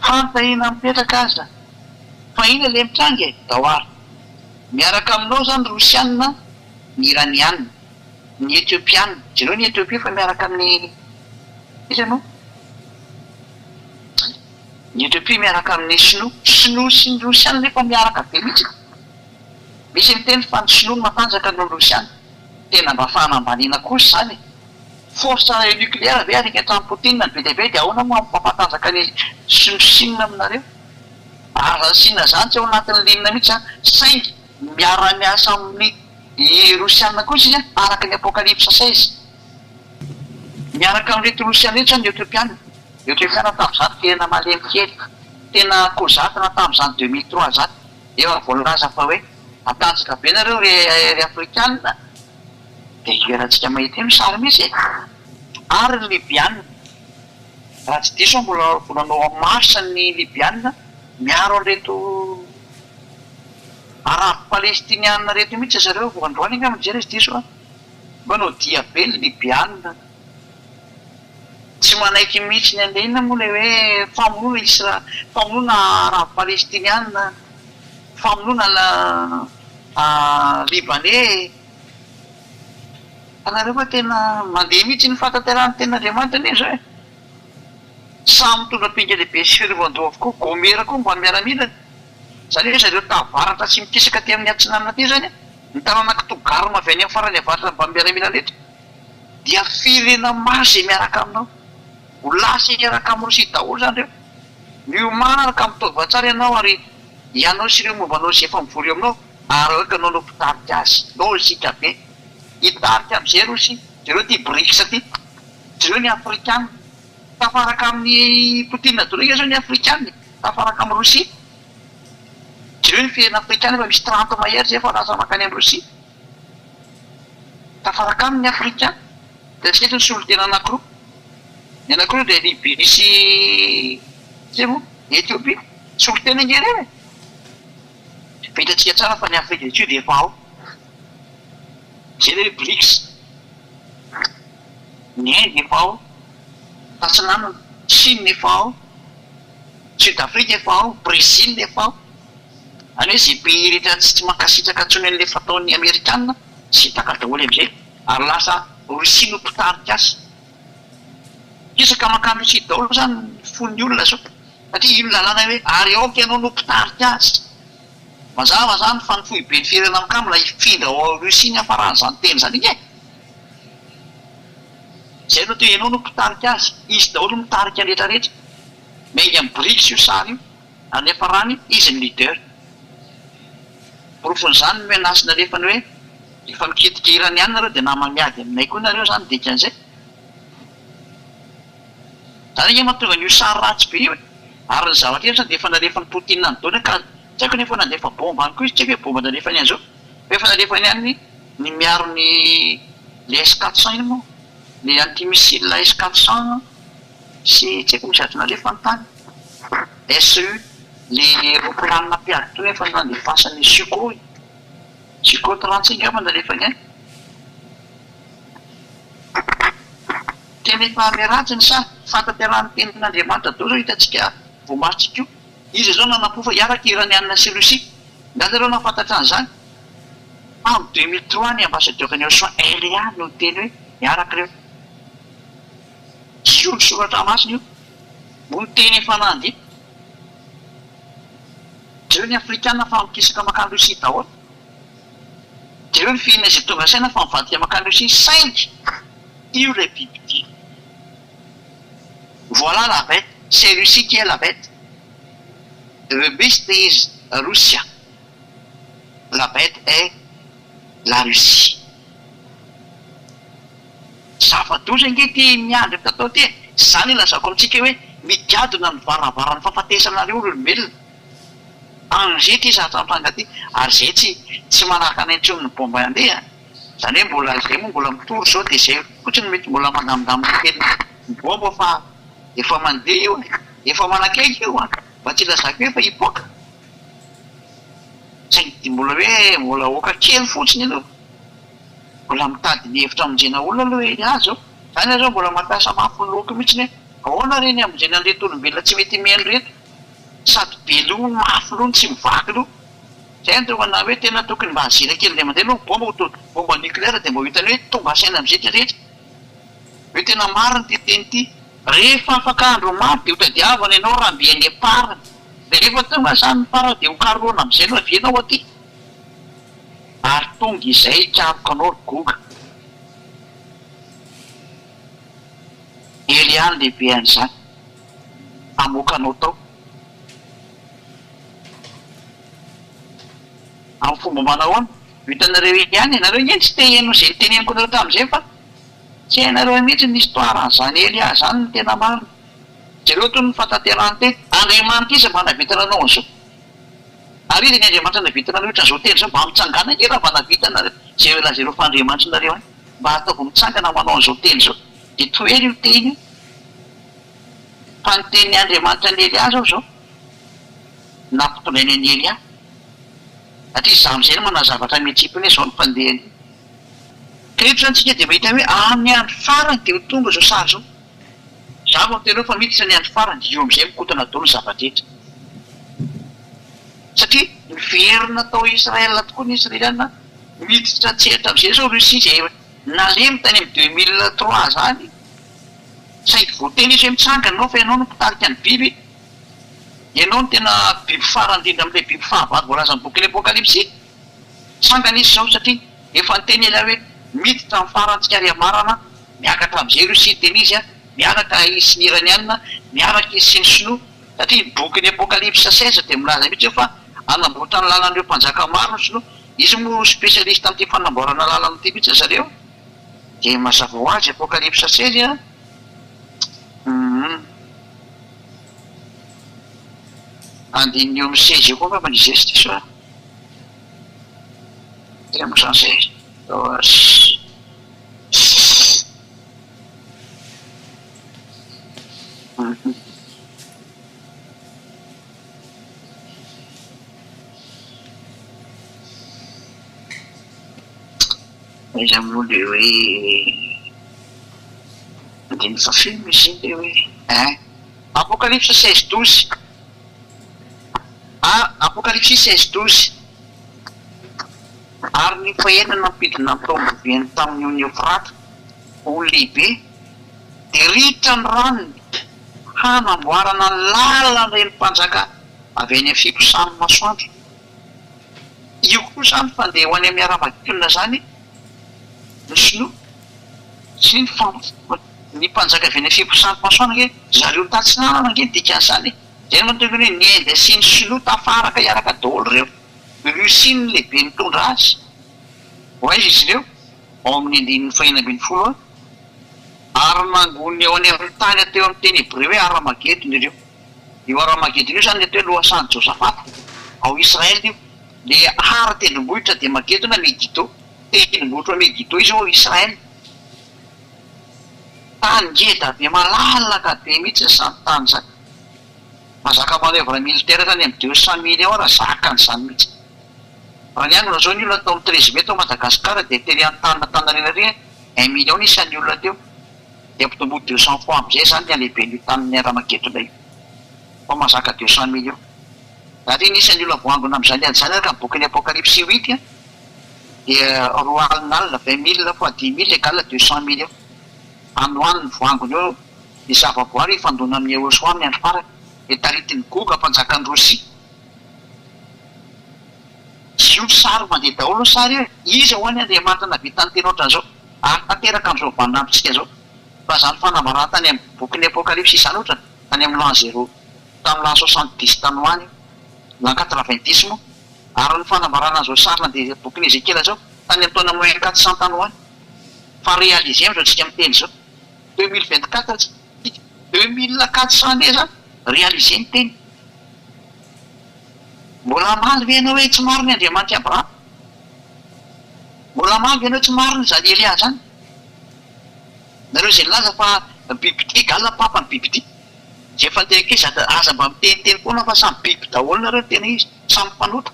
Fanontaniana mipetraka aza fa inona le mitranga e? Dawar. Miaraka aminao zany Rosiana, ny Iraniana, ny Etiopiana, jereo ny Ethiopie fa miaraka amin'ny iza moa? Ny Ethiopie miaraka amin'ny Sinoa, Sinoa sy ny Rosiana nefa miaraka be mihitsy. Misy miteny fa ny Sinoa no matanjaka noho ny Rosiana. Tena mba fanambaniana kosa izany e! Force nucléaire ve arika hatramin'i Poutine ny be dia be dia ahoana moa mampatanjaka ny Chine aminareo? Ary izany Chine izany tsy ao anatin'ny ligne mihitsy an, saingy miara-miasa amin'ny Rosiana kosa izy araka ny Apocalypse 16. Miaraka amin'ireto Rosiana ireto izany ny Etiopiana. Etiopiana tamin'izany tena malemy kely, tena kozatana tamin'izany 2003 izany. Efa voalaza fa hoe matanjaka be nareo ry ry afrikana dia hiherantsika mahita eo ny sary misy e! Ary ny libyana, raha tsy diso aho mbola vao nanao en marche ny libyana miaro an'ireto arabo palestiniana ireto mihitsy zareo vao androany angamba nijery izy diso aho, manao dia be ny libyana. Tsy manaiky mihitsy ny an'ilay inona moa ilay hoe famonoana isra famonoana arabo palestiniana, famonoana libanais. Fa nareo fa tena mandeha mihitsy ny fahatanterahan'ny tenin'Andriamanitra anie izao e. Samy mitondra ampinga lehibe sy fiarovan-doha avokoa, Gomera koa mba miaramilany. Izany hoe zareo tavaratra sy mikisaka aty amin'ny atsinanana aty izany, ny taranak'i Togarma avy any amin'ny farany avaratra mba miaramila rehetra. Dia firenena maro izay miaraka aminao. Ho lasa hiaraka amin'i Rosia daholo izany ireo. Miomàna ka mitaova tsara ianao ary ianao sy ireo momba anao izay efa mivory eo aminao ary aoka ianao no mpitarika azy. Lojika be. Hitarika amin'izay Rosia. Jereo ity Brics ity. Jereo ny Afrikana. Tafaraka amin'i Poutine daholo ange izao ny Afrikana e. Tafaraka amin'i Rosia. Jereo ny firenena Afrikana efa misy 30 mahery izay efa lasa mankany amin'i Rosia. Tafaraka aminy ny Afrika, dia tsy eto ny solontena anankiroa. Ny anankiroa dia Libye sy iza moa? Ethiopie. Solontena ange ireny e! Fa hitantsika tsara fa ny Afrique du Sud efa ao. Izay ilay hoe Brics. Ny Inde efa ao, Tatsinanana, Chine efa ao, Sud Afrique efa ao, Brésil efa ao. Any hoe izay pays rehetra tsy mankasitraka intsony an'ilay fataon'ny amerikana sintaka daholo amin'izay ary lasa Russie no mpitarika azy. Hisaka mankany Russie daholo izany ny fon'ny olona izao satria io ny lalàna hoe ary aoka ianao no mpitarika azy. Mazava izany fa ny foiben'ny firenena mikambana hifindra ao Russie ny hafaran'izany teny izany iny e! Izay no atao hoe ianao no mpitarika azy, izy daholo no mitarika ny rehetra rehetra. Miainga amin'ny Brics io sary io. Ary niafarany, izy ny leader. Porofon'izany ny menace nalefany hoe rehefa mikitika Iraniana nareo dia nama miady aminay koa nareo zany dikan'izay. Zany ange mahatonga an'io sary ratsy be io e. Ary ny zavatra hevitra dia efa nalefan'i Poutine any daholo ka tsy haiko na efa nandefa bomba any koa izy, tsy haiko hoe bomba nalefany any zao fa efa nalefany any ny miaro ny le S 400 iny moa, le anti missile S 400 sy tsy haiko misy zavatra nalefany tany. SU, le roplanina mpiady teo efa nandefasany Sukhoi, Sukhoi 35 angamba nalefany any. Tena efa miharatsy ny saha, fahatanterahan'ny tenin'Andriamanitra daholo zao hitantsika voamaritsika io. Iza zao nanam-po fa hiaraka Iraniana sy Russie? Nga nareo nahafantatra an'izany? Tamin'ny 2003 ny ambassadeur-n'i Ocean LA no niteny hoe miaraka ireo. Io ny soratra masina io. Mbo miteny efa nandeha. Jereo ny afrikana fa mikisaka makany Russie daholo. Jereo ny firenena izay tonga saina fa mivadika makany Russie saingy io ilay bibidia. Voilà la bête, c'est Russie qui est la bête. The beast is Russia. La bête est la Russie. Zava-doza ange ity miandry mitatao ity e! Izany ilazako amintsika hoe migadona ny varavaran'ny fahafatesanareo ry olombelona. Danger ity zavatra mitranga ity ary izay tsy tsy manakana intsony ny bomba handeha. Izany hoe mbola izay moa mbola mitory izao dia izay fotsiny mety mbola mandamindamina kely ny bomba fa efa mandeha io e! Efa manakaiky io an! Mba tsy ilazako hoe efa hipoaka. Saingy mbola hoe mbola aoka kely fotsiny aloha. Mbola mitady ny hevitra hamonjena olona aloha i Hajo. Zany aho zao mbola mampiasa mafy ny lohako mihitsiny hoe ahoana re ny hamonjena an'ireto olombelona tsy mety mihaino ireto sady be loha no mafy loha no tsy mivaky loha. Zay no tonga na hoe tena tokony mba azira kely indray mandeha aloha ny bomba ho to bomba nucléaire dia mba ho hitany hoe tonga saina amin'izay ity rehetra hoe tena marina ity teny ity. Rehefa afaka andro maro dia ho tadiavana ianao raha mby any am-parany. Rehefa tonga izany ny farany dia ho karohana amin'izay no avy ianao aty. Ary tonga izay hikaroka anao ry Goga. Elia no lehibe an'izany. Hamoaka anao tao. Amin'ny fomba manahoana? Hitanareo ihany e! Nareo ange tsy te hihaino izay niteneniko anareo tamin'izay fa tsy hainareo mihitsy ny histoire an'izany Elia izany no tena marina. Jereo tony ny fahatanterahan'ny teny. Andriamanitra iza mba nahavita nanao an'izao? Ary iza ny Andriamanitra nahavita nanao ohatran'izao teny izao? Mba mitsangàna ange raha mba nahavita nareo izay lazainareo fa Andriamanitrinareo any. Mba ataovy mitsangana manao an'izao teny izao. Dia tohero io teny io. Fa ny tenin'ny Andriamanitra an'i Elia zao izao, nampitondrainy an'i Elia. Satria izaho amin'izay no manao zavatra mihetsipony hoe izao no fandehany. Ka eto izany tsika dia mahita hoe amin'ny andro farany dia ho tonga izao sary izao. Izaho vao miteny hoe fa miditra ny andro farany, io amin'izay mikotana daholo ny zava-drehetra. Satria niverina tao Israël tokoa ny Israeliana, miditra an-tsehatra amin'izay izao Russie izay nalemy tany amin'ny 2003 izany. Saingy voateny izy hoe mitsangana ianao fa ianao no mpitarika ny biby, ianao no tena biby farany indrindra amin'ilay biby fahavalo voalazan'ny bokin'ny Apokalypsy. Mitsangana izy izao satria efa niteny Elia hoe miditra amin'ny farany tsika ry Amarana, miakatra amin'izay Russie niteny izy, miaraka izy sy ny Iraniana, miaraka izy sy ny Sinoa, satria ny bokin'ny Apokalypsy 16 dia milaza mihitsy hoe fa hanamboatra ny lalan'ireo mpanjaka maro ny Sinoa, izy moa spécialiste amin'ity fanamboarana lalana ity mihitsy ry zareo. Dia mazava ho azy Apokalypsa 16 an! Humm. Andininy eo amin'ny 16 eo koa angamba ny izay tsy diso ahy. Tena moa izany izay. Humm. Aiza moa le hoe andininy fahafito moa izy iny le hoe ein. Apocalypse 16 12 A Apokalypsy 16 12 Ary ny fahenina nampidina ny taom-boviany tamin'ny ony Eofrata, ony lehibe, dia ritra ny ranony hanamboarana ny lalan'ireny mpanjaka avy any amin'ny fiposahan'ny masoandro. Io koa izany fandeha ho any amin'ny Haramagedona izany ny sinoa sy ny ny mpanjaka avy any fiposahan'ny masoandro ange zareo tatsinanana ange ny dikan'izany e! Izay no mahatonga ny hoe ny Inde sy ny sinoa tafaraka hiaraka daholo ireo, Russie no lehibe mitondra azy, ho aiza izy ireo? Ao amin'ny andininy fahenina 16 ary nangoniny eo any amin'ny tany atao amin'ny teny hebreo hoe Haramagedona ireo. Io Haramagedona io izany ilay atao hoe lohasahan'i Josafata, ao Israel io. Ilay Har tendrombohitra dia Magedona, Megiddo. Tendrombohitra ao Megiddo izy io ao Israel. Tany ngeda be malalaka be mihitsy izany tany izany. Mahazaka manœuvre militaire hatrany amin'ny 200 millions raha zakany izany mihitsy. Raha niangona izao ny olona tao amin'ny 13 mai tao Madagascar dia tery Antananarivo ery un million ny isan'ny olona teo. Dia ampitomboy 200 fois amin'izay izany ny halehiben'io tanin'ny Haramagedona io. Fa mahazaka 200 millions. Ary ny isan'ny olona voangona amin'izany ady izany araka ny bokin'ny Apokalypsy huit dia roa alina alina, 20 mille fois dix mille égale 200 millions. Any ho any ny voangona eo ny zavaboary hifandona amin'i Yehoshoa amin'ny andro farany. Dia taritin'i Goga mpanjakan'i Rosia. Izy io ny sary mandeha daholo ny sary io e! Iza ho'a ny Andriamanitra nahavita niteny ohatran'izao ary tanteraka amin'izao vaninandrontsika izao? Fa izany fanambarana tany amin'ny bokin'ny Apokalypsy izany ohatra tany amin'ny l'an zéro tamin'ny l'an 70 tany ho any io, l'an 90 moa, ary ny fanambarana an'izao sary nandeha bokin'i Ezekiela izao tany amin'ny taona moins 400 tany ho any. Fa réaliser amin'izao tsika miteny izao. 2024 tsika, 2400 années zany, réaliser ny teny. Mbola hamaly ve ianao hoe tsy marina i Andriamanitr'i Abrahama? Mbola hamaly ve ianao hoe tsy marina izany Elia izany? Nareo izay nilaza fa bibidia égale papa ny bibidia. Izay efa niteny ankizy aza mba miteniteny foana fa samy biby daholo nareo ny tena izy. Samy mpanota.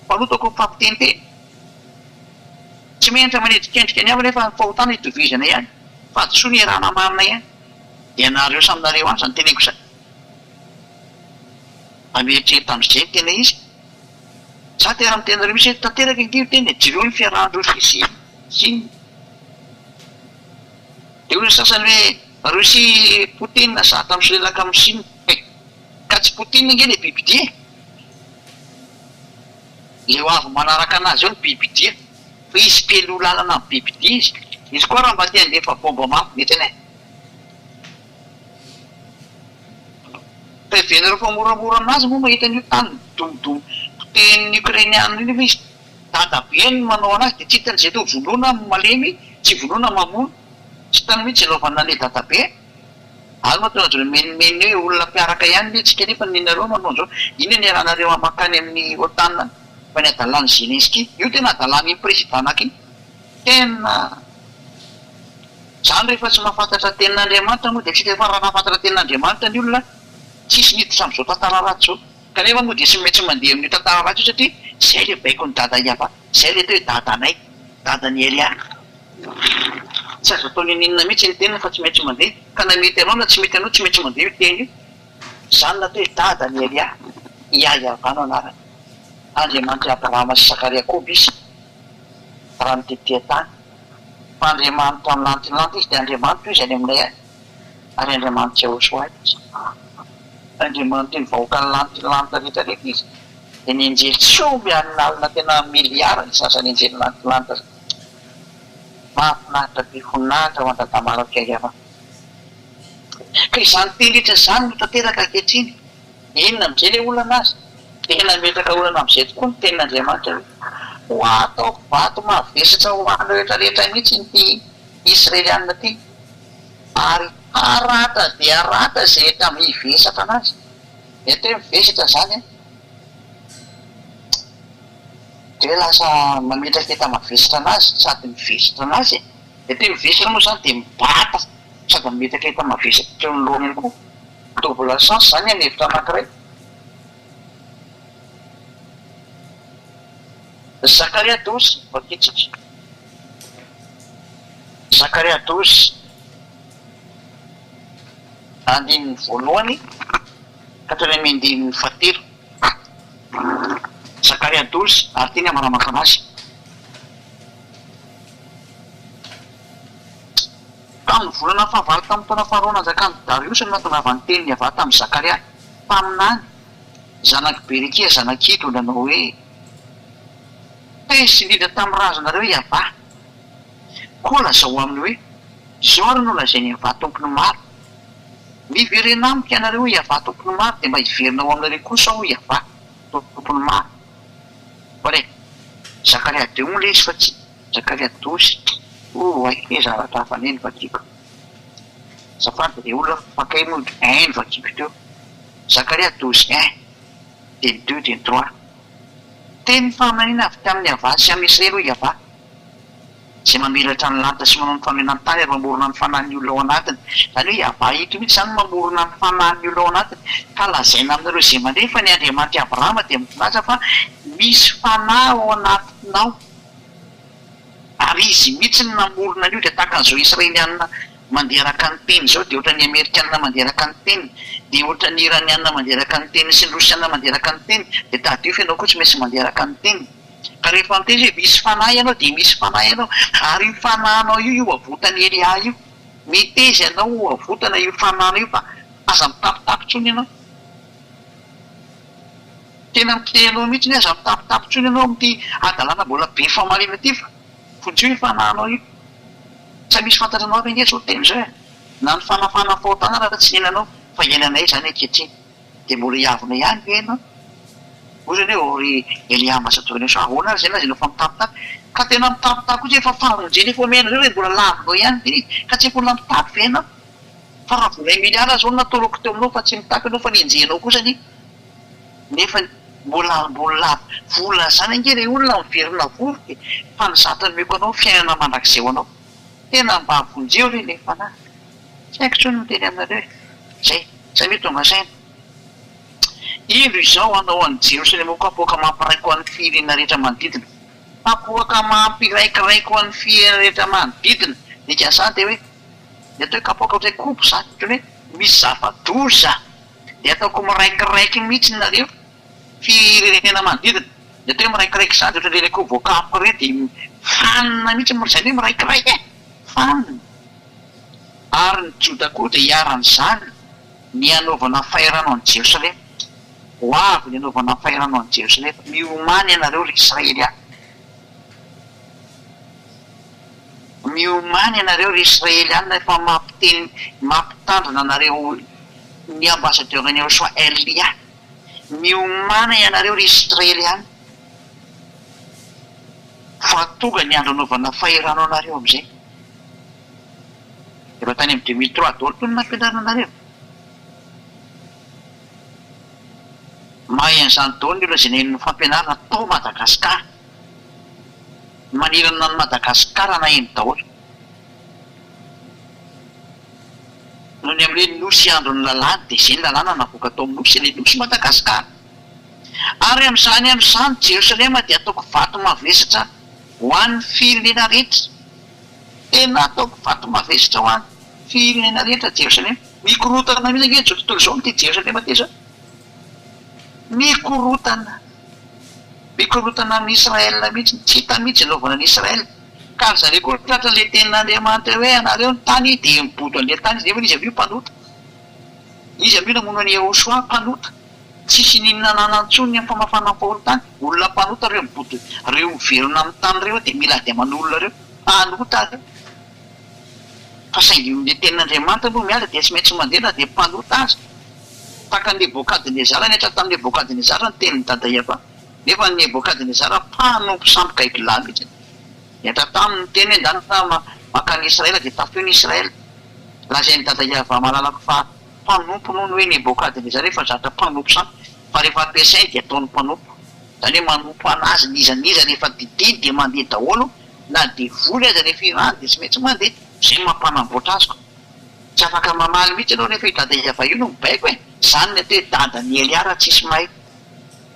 Mpanota koa mifampiteniteny. Tsy menatra manendrikendrika ny hafa nefa ny fahotana itovizana ihany. Fahadisoana iarahana marina ihany. Dia nareo samy nareo any izany teneniko izany. Mba mieritreritra amin'izay ny tena izy. Za te raha miteny anareo mihitsy hoe tanteraka ange io teny e, jereo ny fiarahan-dry Russie sy Chine. Dia hoy ny sasany hoe Russie Poutine zatra misolelaka amin'i Chine. He! Ka tsy Poutine ange ilay bibidia e! Ilay ho avy manaraka anazy eo ny bibidia. Fa izy mpialoha lalana amin'ny bibidia izy. Izy koa raha mba te handefa bomba mafy mihitsy anie. Fa heverina fa moramora aminazy moa mahita an'io tany midomodomo potehin'ny Ukrainiana io nefa izy dadabeny no manao anazy dia tsy hitany izay atao vonoina malemy tsy vonoina mamono tsy hitany mihitsy izay anaovana an'ilay dadabe ary mahatonga azy mimenomenona eo olona mpiaraka ihany ve tsika nefa ny nareo manao an'izao inona ny iarahanareo mankany amin'ny otan any fa ny adalan'i Zelensky io tena adalan'iny président anaky iny tena Izany rehefa tsy mahafantatra tenin'Andriamanitra moa dia tsy fa raha nahafantatra tenin'Andriamanitra ny olona tsisy niditra amin'izao tantara ratsy izao. Kanefa moa dia tsy maintsy mandeha amin'io tantara ratsy io satria izay ilay baikon'i Dada Yava, izay ilay atao hoe Dadanay, Dadan'i Elia. Tsy azo atao n'inon'inona mihitsy ny teniny fa tsy maintsy mandeha. Ka na mety anao na tsy mety anao tsy maintsy mandeha io teny io. Izany no atao hoe Dadan'i Elia, Yah-Yavah no anarany. Andriamanitr'i Abrahama sy Isaka ary Jakoba izy raha ny tety an-tany. Fa Andriamanitra milantilanty Izy, dia Andriamanitro Izy any aminay any, ary Andriamanitr'i Yahoshuah Izy. Andriamanitry ny vahoaka nilantilanta rehetra rehetra Izy, dia ny anjely tsy omby alinalina tena miliara ny sasany anjely nilantilanta zany. Mahafinaritra be voninahitra ho an-dRadamara Fiaiava. Ka izany teny rehetra izany no tanteraka ankehitriny. Inona amin'izay ilay olana aza? Dia nametraka olana amin'izay tokoa ny tenin'Andriamanitra hoe, Ho ataoko vato mavesatra ho an'ny rehetra rehetra mihitsy ity Israelianina ity, ary haratra dia haratra izay rehetra mivesatra anazy. Ny atao hoe mivesatra izany an, dia hoe lasa mametraka enta-mavesatra anazy sady mivesatra anazy e. Ny atao hoe mivesatra moa izany dia mibata sady mametraka enta-mavesatra eo anoloana ihany koa. Double sens zany ny hevitra anakiray. Zakaria 12, vakintsika. Zakaria 12, andininy voalohany ka hatrany amin'ny andininy fahatelo. Zakaria 12, ary ity ny ambaramako anazy. Tamin'ny volana fahavalo tamin'ny taona faharoa nanjakan'i Dariosy no nahatongavan'ny tenin'i Yavah tamin'i Zakaria mpaminany, zanak'i Berekia zanak'i Ido, nanao hoe, Tezitra indrindra tamin'ny razanareo i Yavah. Koa lazao aminy hoe, Izao ary no lazain'i Yavah Tompon'ny maro, Miverena amiko ianareo, hoy Yavah Tompon'ny maro, dia mba hiverina ho aminareo kosa aho, hoy Yavah Tompon'ny maro. Oare, Zakaria deux moa ilay izy fa tsy. Zakaria 12, Oay, he zavatra hafa anie no vakiko. Azafady re olona fa kay moa un no vakiko teo. Zakaria 12 un, dia ny deux dia ny trois. Teny faminaniana avy tamin'i Yavah sy amin'i Israely hoy Yavah, izay mamelatra ny lanitra sy manao ny fanohenan-tany ary mamorona ny fanahin'ny olona ao anatiny. Izany hoe Yavah ito mihitsy izany no mamorona ny fanahin'ny olona ao anatiny. Ka lazaina aminareo izay mandre fa ny Andriamanitr'i Abrahama dia milaza fa misy fanahy ao anatinao. Ary izy mihitsy no namorona an'io dia tahaka an'izao Israelianina mandeha araka ny teny izao dia ohatran'ny Amerikanina mandeha araka ny teny dia ohatran'ny Iranianina mandeha araka ny teny sy ny Rosianina mandeha araka ny teny dia tadidio fa ianao koa tsy maintsy mandeha araka ny teny. Ka rehefa miteny izy hoe misy fanahy ianao dia misy fanahy ianao ary io fanahinao io io avotan'i Elia io. Meteza ianao ho avotana io fanahinao io fa aza mitapitapy intsony ianao. Tena miteny anao mihitsy ny aza mitapitapy intsony ianao amin'ity hadalana mbola be famarina ity fa vonjeo io fanahinao io. Tsy misy fantatranao avy ange izao teny izao e! Na ny fanafana ny fahotana ara tsy niainanao fa iainanay izany ankehitriny. Dia mbola hiavona ihany ve ianao? Hoy izany hoe ô ry Elia ambassadeur soa ahoana ary izay lazainao fa mitapitapy? Ka tena mitapitapy kosa efa famonjena efa omena anareo e mbola lavinao ihany ve izy? Ka tsy efa olona mitapy ve ianao? Fa raha vola un milliard zao no natoloko teo aminao fa tsy mitapy ianao fa nenjehinao kosa anie. Nefa mbola mbola vola zany ange re olona miverina vovoka e! Fa ny zatra nomeko anao fiainana mandrakizay ho anao. Tena mba vonjeo re le fanahy. Tsy haiko intsony ny miteny aminareo e! Zay, samia tonga saina. Indro izao hanao an'i Jerosalema ho kapoaka mampiraiko ho an'ny firenena rehetra manodidina. Kapoaka mampiraikiraiky ho an'ny firenena rehetra manodidina. Dikan'izany dia hoe, ny atao hoe kapoaka ohatran'ny hoe kobo izany, ohatran'ny hoe misy zava-doza. Dia ataoko miraikiraiky mihitsy nareo firenena manodidina. Ny atao hoe miraikiraiky izany dia ohatran'ireny akoho voakapoka ireny dia fanina mihitsy, izany hoe miraikiraiky e! Fanina. Ary ny Joda koa dia hiharan'izany ny hanaovana fahirano an'i Jerosalema. Ho avy ny hanaovana fahirano an'i Jerosalema. Miomàna ianareo ry Israely a! Miomàna ianareo ry Israeliana efa mampiteny mampitandrina anareo. Ny ambassadeur ny Yahoshuah Elia. Miomàna ianareo ry Israeliana fa tonga ny andro anaovana fahirano anareo amin'izay. Efa tany amin'ny 2003 daholo koa no nampianarina anareo. Mahay an'izany daholo ny olona izay naheno ny fampianarana tao Madagasikara. Manerana an'i Madagasikara naheno daholo. Noho ny amin'ny hoe nosy andron'ny lalàna dia izay ny lalàna navoaka tao amin'ny nosy, ilay nosy Madagasikara. Ary amin'izany andro izany Jerosalema dia hataoko vato mavesatra ho an'ny firenena rehetra. Tena hataoko vato mavesatra ho an'ny firenena rehetra Jerosalema. Mikorontana mihitsy ange izao tontolo izao amin'ity Jerosalema ity izao. Mikorontana. Mikorontana amin'i Israel mihitsy. Tsy hita mihitsy izay anaovana an'i Israel. Ka ry zareo koa tratra le tenin'Andriamanitra hoe anareo ny tany dia mibodo an'le tany izy nefa izy avy io mpanota. Izy avy io namono an'i Yehosua mpanota. Tsisy n'inona ananany intsony ny amin'ny famafana ny fahotany. Olona mpanota ireo mibodo ireo miverina amin'ny tany ireo dia mila ady aman'olona ireo. Mpanota ireo. Fa saingy le tenin'Andriamanitra aloha miala dia tsy maintsy mandeha na dia mpanota aza. Tahaka an'i Nebokadnezara nihatra tamin'i Nebokadnezara ny tenin'i Dada Yavah. Nefa Nebokadnezara mpanompo sampy gaigilahy mihitsy. Nihatra taminy ny teny hoe, Ndana mankany Israel dia tafio ny Israel. Lazain'i Dada Yavah malalako fa mpanompo noho ny hoe Nebokadnezara efa zatra mpanompo sampy fa rehefa ampiasainy dia ataony mpanompo. Izany hoe manompo an'azy n'iza n'iza rehefa didiany dia mandeha daholo na devoly aza rehefa irahany dia tsy maintsy mandeha. Izay no mampanamboatra azy ko. Tsy afaka mamaly mihitsy ianao rehefa i Dada Yavah io no mibaiko e! Izany ny atao hoe dadan'i Elia raha tsisy mahay.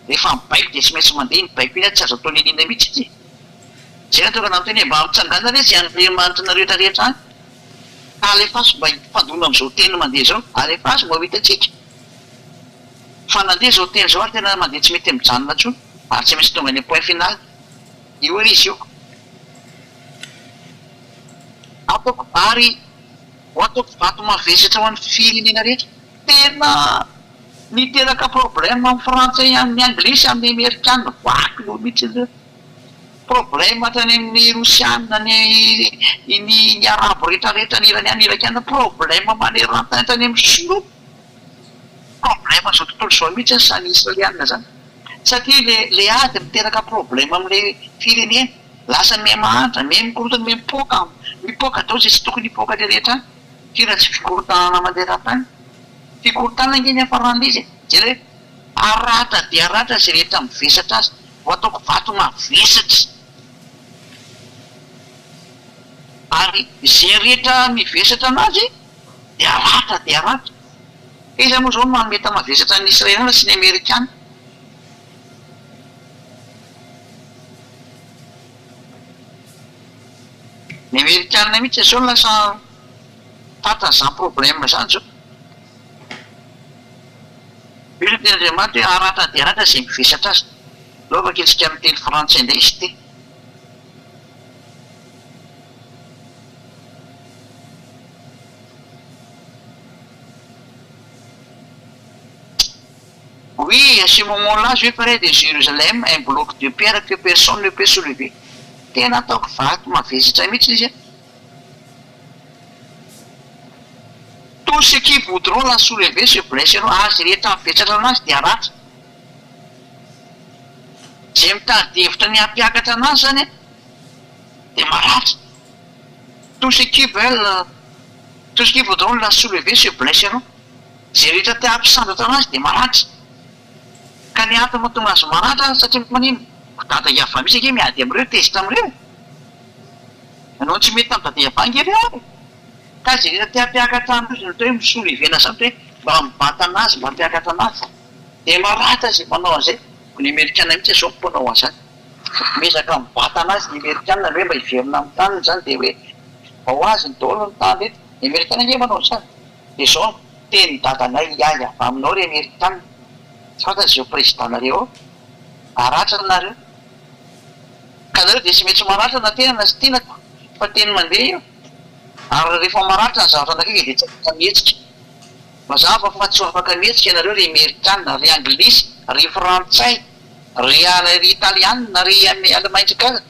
Rehefa mibaiko dia tsy maintsy mandeha iny baiko iny ary tsy azo atao n'inon'inona mihitsy izy e! Izay no tonga nanonteny hoe mba mitsangàna re izay andriamanitrinareo rehetra rehetra any ka alefaso mba hifandona amin'izao teny mandeha izao, alefaso mba ho hitantsika fa nandeha izao teny izao ary tena mandeha tsy mety mijanona intsony ary tsy maintsy tonga any point final io ary izy io. Ataoko ary ho ataoko vato mavesatra ho an'ny firenena rehetra. Tena niteraka problème amin'ny frantsay, amin'ny anglisy, amin'ny amerikana, vaky loha mihitsy ireo. Problème hatrany amin'ny rosiana, ny ny ny arabo rehetra rehetra, ny iraniana, ny irakiana, problème manerantany hatrany amin'ny sinoa. Problème zao tontolo izao mihitsy izany israeliana izany. Satria le le ady miteraka problème amin'ilay firenena. Lasa miha mahantra, miha mikorontana, miha mipoaka, mipoaka daholo izay tsy tokony hipoaka rehetra any. Tena tsy fikorontanana maneran-tany. Fikorontanana ange ny hiafaran'ilay izy e. Jereo hoe haratra dia haratra izay rehetra mivesatra azy. Ho ataoko vato mavesatra. Ary izay rehetra mivesatra an'azy dia haratra dia haratra. Iza moa izao no manome mavesatra ny Israeliana sy ny Amerikana? Ny Amerikana mihitsy izao no lasa tratran'izany problème izany izao. Io no tenin'Andriamanitra hoe haratra dia haratra izay mivesatra azy. Aleo vakintsika amin'ny teny frantsay indray izy ity. Oui, à ce moment-là, je ferai de Jérusalem un bloc de pierre que personne ne peut soulever. Tena ataoko vato mavesatra mihitsy izy a. Tous ceux qui voudront la soulever se blesseront. Ary izay rehetra mivesatra anazy dia haratra. Izay mitady hevitra ny hampiakatra anazy izany dia maratra. Tous ceux qui veulent, tous ceux qui voudront la soulever se blesseront. Izay rehetra te hampisandratra anazy dia maratra. Ka ny antony mahatonga azy maratra satria maninona? Ko dada Yavah mihitsy ange miady amin'ireo, tezitra amin'ireo e! Nanao ny tsy mety tamin'i dada Yavah ange ireo ary e! Ka izay rehetra te hampiakatra anazy no atao hoe mi-soulever-na izany hoe mba mibata anazy, mba hampiakatra anazy. Dia maratra izay manao an'izay. Ko ny amerikana mihitsy izao no mpanao an'izany. Miezaka mibata anazy ny amerikana hoe mba hiverina amin'ny taniny izany dia hoe mba ho azony daholo ny tany rehetra. Ny amerikana ange manao an'izany. Dia izao no tenin'i dadanay hiahy avy aminao ry amerikana, tsy fantatra izay ho président-nareo ao, haratra nareo, ka nareo dia tsy maintsy maratra na tena na tsy tiana fa teny mandeha io, ary rehefa maratra ny zavatra anakaiky dia tsy afaka mihetsika, mazava fa tsy ho afaka mihetsika ianareo ry amerikana, ry anglisy, ry frantsay, ry ry italiana, ry alemaintrika,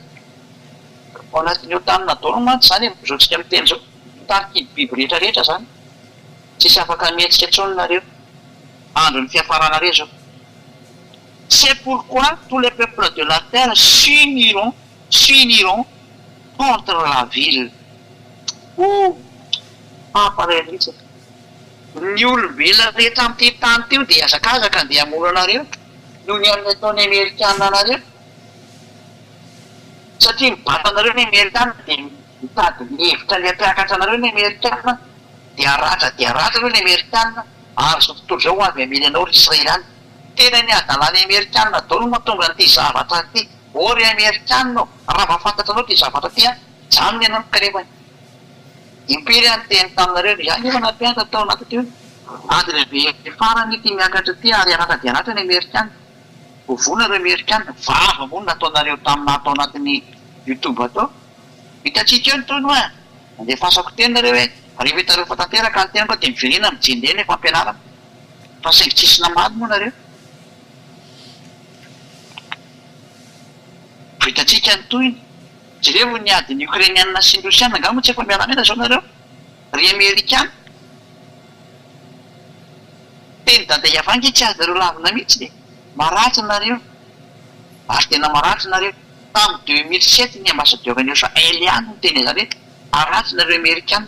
ao anatin'ny otan daholo mantsy izany e, amin'izao tsika miteny izao. Mitarika iny biby rehetra rehetra zany. Tsisy afaka mihetsika intsony nareo. Andron'ny fiafaranareo izao. C'est pourquoi tous les peuples de la terre s'uniront, s'uniront contre la ville. Ooh! Mampalahelo mihitsy e! Ny olombelona rehetra amin'ity tany ity dia hihazakazaka handeha hamono anareo noho ny amin'ny ataon'ny Amerikana anareo. Satria mibata anareo ny Amerikana dia mitady ny hevitra ny hampiakatra anareo ny Amerikana dia haratra dia haratra aloha ny Amerikana ary izao tontolo izao ho avy hamely anao ry Israeliana. Tena ny hadalan'ny Amerikana daholo no mahatonga an'ity zavatra ity. Ô ry Amerikana ô, raha mba fantatranao ity zavatra ity an, janony ianao kanefa impiry aho niteny taminareo, izaho nefa nampianatra tao anaty teo, ady lehibe farany ity miakatra ity ary haratra dia haratra ny Amerikana. Ho voa nareo Amerikana, vava moa no nataonareo taminà tao anatin'ny youtube tao. Hitantsika eo ny tohiny hoa. Andefasako teny nareo hoe rehefa hitanareo fa tanteraka ny teniko dia miverena mijery indray ilay fampianarana. Fa saingy tsisy namaly moa nareo. Vitantsika ny tohiny. Jerevo ny adin'ny Ukrainiana sy ny Rosiana, angaha moa tsy efa miaramila izao nareo ry Amerikana? Teny Dada Yavah ange tsy azonareo lavina mihitsy e! Maratra nareo ary tena maratra nareo. Tamin'ny 2007 ny ambassadeur an'i Israel ihany no niteny an'izany hoe maratra nareo Amerikana.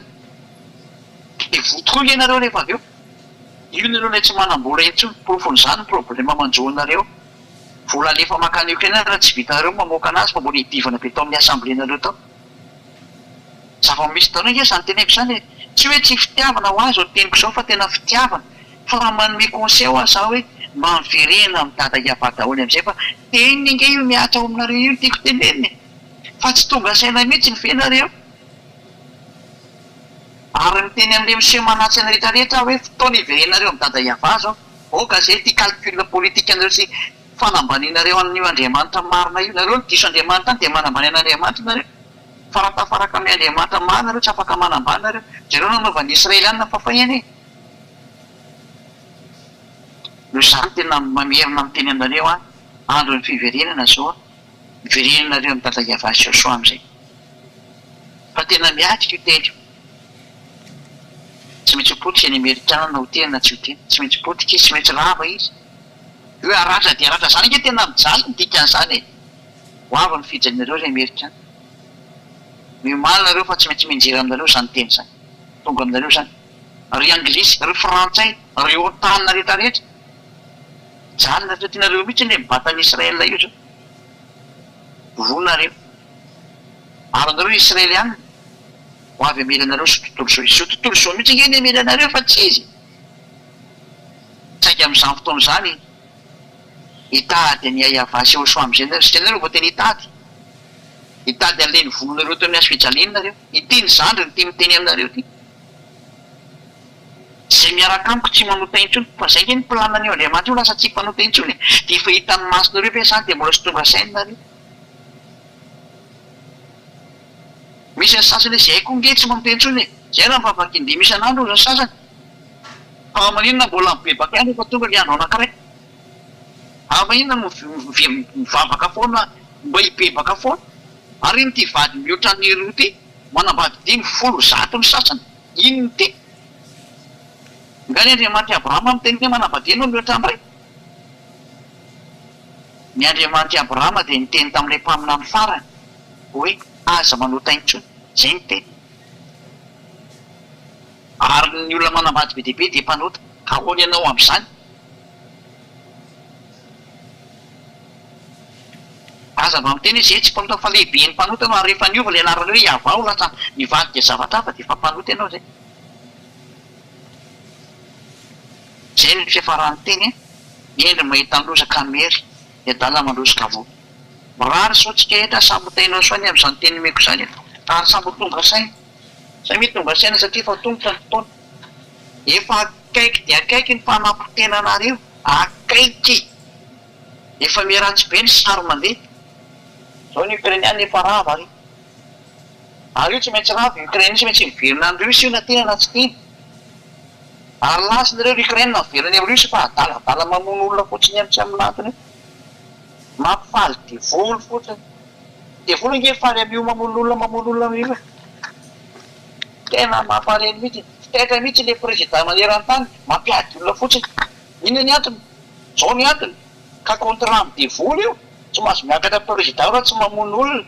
Dia voa tokoa ange nareo rehefa avy eo. Io nareo ilay tsy manam-bola intsony. Porofon'izany ny problème manjo anareo. Vola alefa mankany Ukraine raha tsy vitanareo ny mamoaka anazy fa mbola hidivana be tao amin'ny assemblée nareo tao. Zava-misy daholo ange izany teneniko izany e! Tsy hoe tsy fitiavana ho ahy izao teniko izao fa tena fitiavana fa raha manome conseil aho za hoe mba miverena amin'i Dada Yava daholo amin'izay fa teniny ange io mihatra ao aminareo io no tiako tenenina e! Fa tsy tonga saina mihitsy ve nareo? Ary miteny amin'ilay miseho manatsy an'i rehetra rehetra aho hoe fotoana hiverenareo amin'i Dada Yava izao. Aoka izay ity calcul politique nareo sy fanambanianareo an'io Andriamanitra marina io. Nareo no diso Andriamanitra any dia manambany an'Andriamanitra nareo. Fa raha tafaraka amin'ny Andriamanitra marina nareo tsy afaka manambany nareo. Jereo nanaovan'ny Israeliana fafahiny e. Noho izany tena mamerina miteny aminareo aho, andron'ny fiverenana izao, miverenanareo amin'i Dada Yavah sy Josoa amin'izay. Fa tena miatrika io teny io. Tsy maintsy ho potika ny Amerikana na ho tena na tsy ho tena. Tsy maintsy potika izy, tsy maintsy rava izy. Io hoe haratra dia haratra izany ange tena mijaly ny dikan'izany e. Ho avy ny fijalianareo ry Amerikana. Miomaly nareo fa tsy maintsy mianjera aminareo izany teny izany. Tonga aminareo izany. Ry Anglisy, ry Frantsay, ry OTAN rehetra rehetra. Mijaly nareo, tianareo mihitsy ilay mibata an'i Israel io izao. Voa nareo. Ary nareo Israeliana, ho avy hamely anareo izao tontolo izao. Izao tontolo izao mihitsy ange ny hamely anareo fa tsy izy. Saingy amin'izany fotoana izany, hitady an'i Yahvah sy Yehoshuah amin'izay nareo. Izay nareo vao tena hitady. Hitady an'ilay novonoinareo teo amin'ny hazo fijaliana nareo. Ity ny zandriny ity miteny aminareo ity. Izay miaraka amiko tsy manota intsony. Fa izay ange ny plan-n'io Andriamanitra io lasa tsy mpanota intsony e. Dia efa hitan'ny masonareo ve izany dia mbola tsy tonga saina nareo. Misy ny sasany hoe zay koa nge tsy manota intsony e. Zay raha mivavaka indimy isan'andro hozy ny sasany. Fa maninona mbola mibebaka ihany rehefa tonga ny andro anankiray? Ary maninona no mivavaka foana mba hibebaka foana? Ary ino ity vady mihoatra ny roa ity? Manambady dimy, folo, zato ny sasany. Inona ity? Nga ny Andriamanitr'i Abrahama miteny hoe manambadia ianao mihoatra ny iray? Ny Andriamanitr'i Abrahama dia niteny tamin'ilay mpaminany farany hoe aza manota intsony. Izay ny teniny. Ary ny olona manambady be dia be dia mpanota. Ahoana ianao amin'izany? Aza mba miteny hoe izay tsy mpanota fa lehiben'ny mpanota ianao ary rehefa niova ilay anarana hoe Yavah ho lasa nivadika zavatra hafa dia efa mpanota ianao izay. Izay no fiafaran'ny teny e! Ny hendry mahita ny loza ka miery, ny adala mandroso ka voa. Mirary soa antsika eto ary samy ho tahinao soa anie amin'izany teny nomeko izany e! Ary samy ho tonga saina. Samia tonga saina satria efa tongotra ny fotoana. Efa akaiky dia akaiky ny fanapotehana anareo. Akaiky! Efa miharatsy be ny sary mandeha. Zao ny Ukrainiana efa rava ary. Ary io tsy maintsy rava, Ukraine io tsy maintsy miverina any Russie io na tiana na tsy tiana. Ary lasa nareo ry Ukraine miverina any Russie fa adaladala mamono olona fotsiny ihany tsy amin'antony io. Mampifaly devoly fotsiny. Devoly ange faly amin'io mamono olona mamono olona io e. Tena mampalahelo mihitsy. Tsy taitra mihitsy le président maneran-tany mampiady olona fotsiny. Inona ny antony? Zao ny antony, ka contrat amin'ny devoly io, tsy mahazo miakatra président raha tsy mamono olona,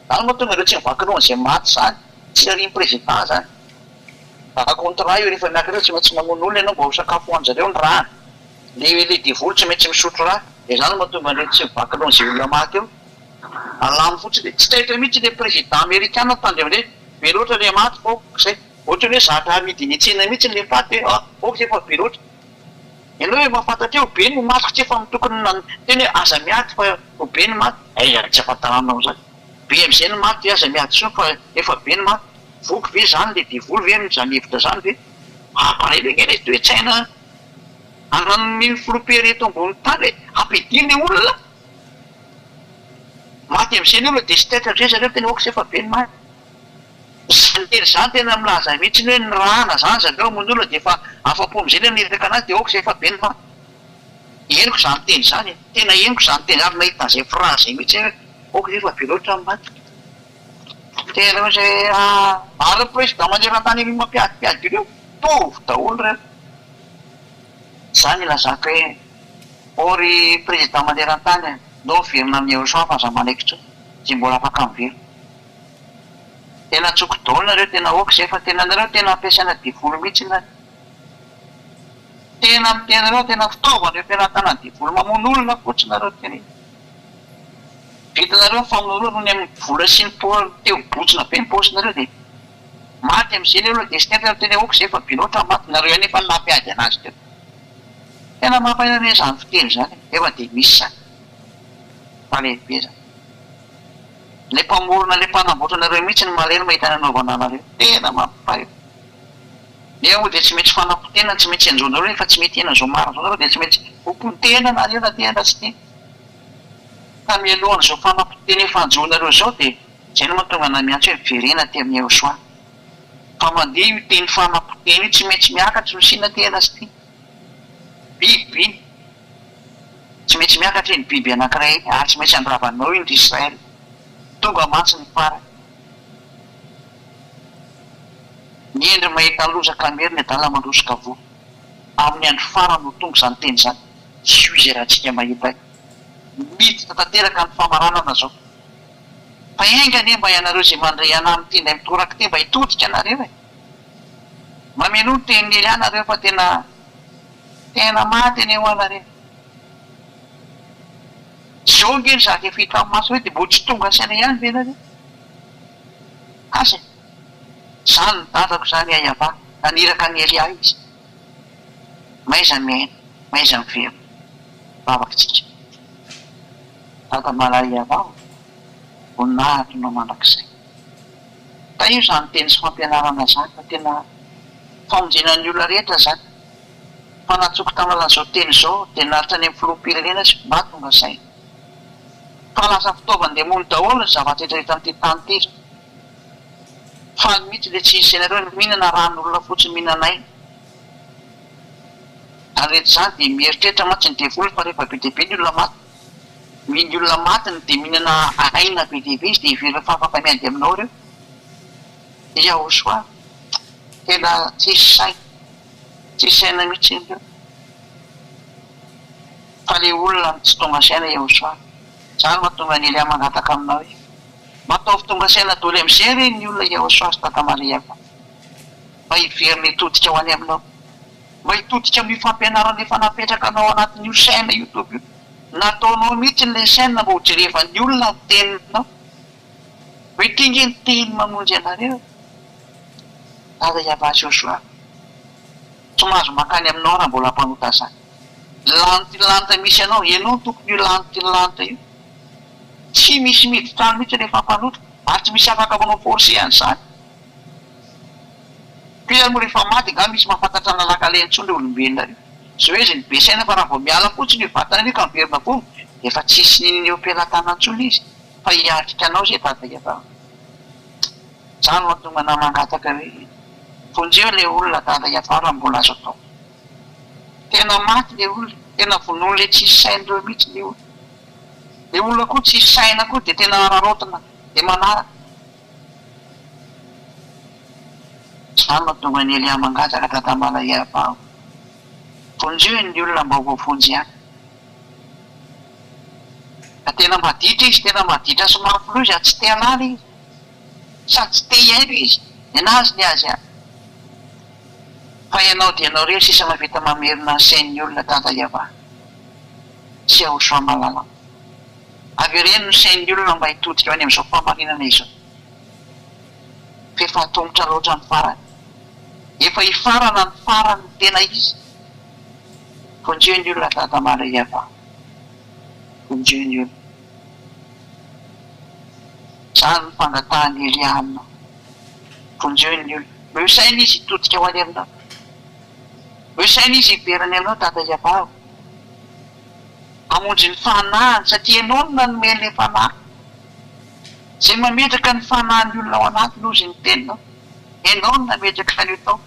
zany mahatonga ireo tsy mivaky loha an'izay maty zany, tsy arian'ny président zany. Ka contrat io rehefa miakatra eo tsy maintsy mamono olona ianao mba ho sakafo ho anjareo ny rany, le le devoly tsy maintsy misotro rà, de zany mahatonga an'ireo tsy mivaky loha an'izay olona maty eo. Alamo fotsiny, tsy taitra mihitsy le président amerikana tandremo ndray, be loatra le maty fa ok zay. Ohatran'ny hoe zatra amidy eny an-tsena mihitsy ilay faty hoe ah ok efa be loatra. Ianao efa fantatra hoe ho be ny maty tsy efa tokony niteny hoe aza miady fa ho be ny maty. Aiza tsy afa-tanàna amin'izany. Be amin'izay ny maty aza miady intsony fa efa be ny maty. Voky ve izany ilay devoly ve amin'izany hevitra izany ve? Mampalahelo ange ilay toe-tsaina ananan'ny filoham-pirenena eto ambonin'ny tany hoe ampiadiana ilay olona. Maty amin'izay ny olona dia tsy taitra amin'izay zareo miteny ok efa be ny maty. Izany teny izany tena milaza mihitsy ny hoe nirahana izany zareo hamono olona dia efa afa-po amin'izay ilay mirehaka anazy dia ok izay efa be ny maty. Henoko izany teny izany e! Tena henoko izany teny ary nahita an'izay phrase izay mihitsy aho hoe ok izay efa be loatra ny maty. Tena hoe ary ny président maneran-tany ery mampiadipiady ireo, mitovy daholo ireo. Izany ilazako hoe ô ry président maneran-tany a, ndao miverina amin'i Yehoshua fa aza manaiky intsony, izay mbola afaka miverina. Tena tsoko daholo nareo tena ok zay fa tena nareo tena ampiasaina devoly mihitsy nareo tena miteny nareo tena fitaovana eo pelatanany devoly mamono olona fotsiny nareo tena vitanareo ny famonoana noho ny amin'ny vola sy ny po teo botsina be ny paosinareo de maty amizay le olona de sy tena tena ok zay fa be loatra maty nareo ihany efa nampiady anazy teo tena mampahina anie zany fiteny zany e efa de misy zany fa lehibe zany. Ilay mpamorona ilay mpanamboatra anareo mihitsy no malahelo mahita ny anaovana anareo. Tena mampalahelo. Nefa moa dia tsy maintsy fanapotehana tsy maintsy hanjo anareo rehefa tsy mety hiaina izao marina izao nareo dia tsy maintsy ho potehina nareo na te na tsy te. Fa mialohan'izao fanapotehana efa hanjo anareo izao dia izay no mahatonga anay miantso hoe miverena aty amin'i Yehosua. Fa mandeha io teny fanapotehana io tsy maintsy miakatra io na te na tsy te. Biby iny. Tsy maintsy miakatra iny biby anankiray iny, ary tsy maintsy andravanao iny, ry Israel. Tonga mantsy ny farany. Ny hendry mahita loza ka merina, adala mandroso ka voa. Amin'ny andro farany no tonga izany teny izany. Io izay ratsika mahita io. Miditra tanteraka ny famaranana izao. Fa enga anie mba ianareo izay mandre anah amin'ity indray mitoraka ity mba hitodika nareo e. Mamenoa ny tenin'i Elia nareo fa tena Tena maty anie hoa nareo. Zao nge ny zaka efa hita maso reo de mbo tsy tonga saina ihany ve nareo? Asa e! Zany ny dadako zany Ayava, naniraka an'i Elia izy. Mahaiza miaina, mahaiza miverina. Vavaka tsika. Dada malala Yava ô, voninahitro nao mandrakizay. Tahio izany teny sy fampianarana izany fa tena famonjena ny olona rehetra izany. Fa natsoko tamin'izao teny izao dia naritra any amin'ny filoham-pirenena izy mba tonga saina. Fa lasa fitaovan-demony daholo ny zavatra rehetra eto amin'ity tany ity. Faly mihitsy ilay tsy hisy anareo mihinana ran'olona fotsiny mihinana aina. Ary rehetra izany dia mieritreritra mantsy ny devoly fa rehefa be dia be ny olona maty, ny olona maty ny dia mihinana aina be dia be izy dia heveriny fa afaka miady aminao ireo. Yahoshua, tena tsisy saina. Tsisy saina mihitsy ireo. Fa le olona no tsy tonga saina Yehosoa. Zany mahatonga an'i Elia mangataka aminao hoe, Mba ataovy tonga saina doly amizay re ny olona Yehosoa sy Dada Maria ko. Mba hiverina hitodika ho any aminao. Mba hitodika amin'io fampianarana efa napetraka anao anatin'io chaine youtube io. Nataonao mihitsy ilay chaine mba ho jerevan'ny olona ny teninao. Hoe ity nge ny teny mamonjy anareo e. Dada Yavah Joshua, tsy mahazo mankany aminao raha mbola mpanota zany. Lanitra io lanitra misy anao, ianao no tompon'io lanitra io lanitra io. Tsy misy miditra any mihitsy rehefa mpanota, ary tsy misy afaka manao forcer an'izany. Pire moa rehefa maty angaha misy mahafantatra ny lalan-kalehany intsony ireo olombelona ireo. Zao izy no be saina fa raha vao miala fotsiny io vatana io ka miverina vovoka dia efa tsisy n'inona eo am-pelatanana intsony izy fa hiatrika anao izay Dada Yavah. Zany no mahatonga anah mangataka hoe vonjeo le olona dada Yavah raha mbola azo atao. Tena maty le olona, tena vonoin'le tsisy saina ireo mihitsy le olona. Le olona koa tsisy saina koa dia tena araraotina dia manaraka. Zany no mahatonga an'i Elia mangataka dada Mala Yavah o. Vonjeo ny olona mba ho voavonjy ihany. Fa tena maditra izy, tena maditra sy mafy loha izy ary tsy te halala izy. Sady tsy te hihaino izy. Nenazy ny azy ihany. Fa ianao dia ianao irery sisa mahavita mamerina ny sain'ny olona Dada Yavah sy Yahushua malala. Avereno ny sain'ny olona mba hitodika ho any amin'izao fahamarinana izao. F'efa atomotra loatra ny farany. Efa hifarana ny farany tena izy. Vonjeo ny olona Dada malala Yavah. Vonjeo ny olona. Izany no fangatahan'i Elia aminao. Vonjeo ny olona. Omeo saina izy hitodika ho any aminao. Omeo saina izy hiverina any aminao Dada Yavah o. Hamonjy ny fanahiny satria ianao no nanome an'ilay fanahy. Izay mametraka ny fanahin'ny olona ao anatiny hozy ny teninao. Ianao no nametraka an'io tao.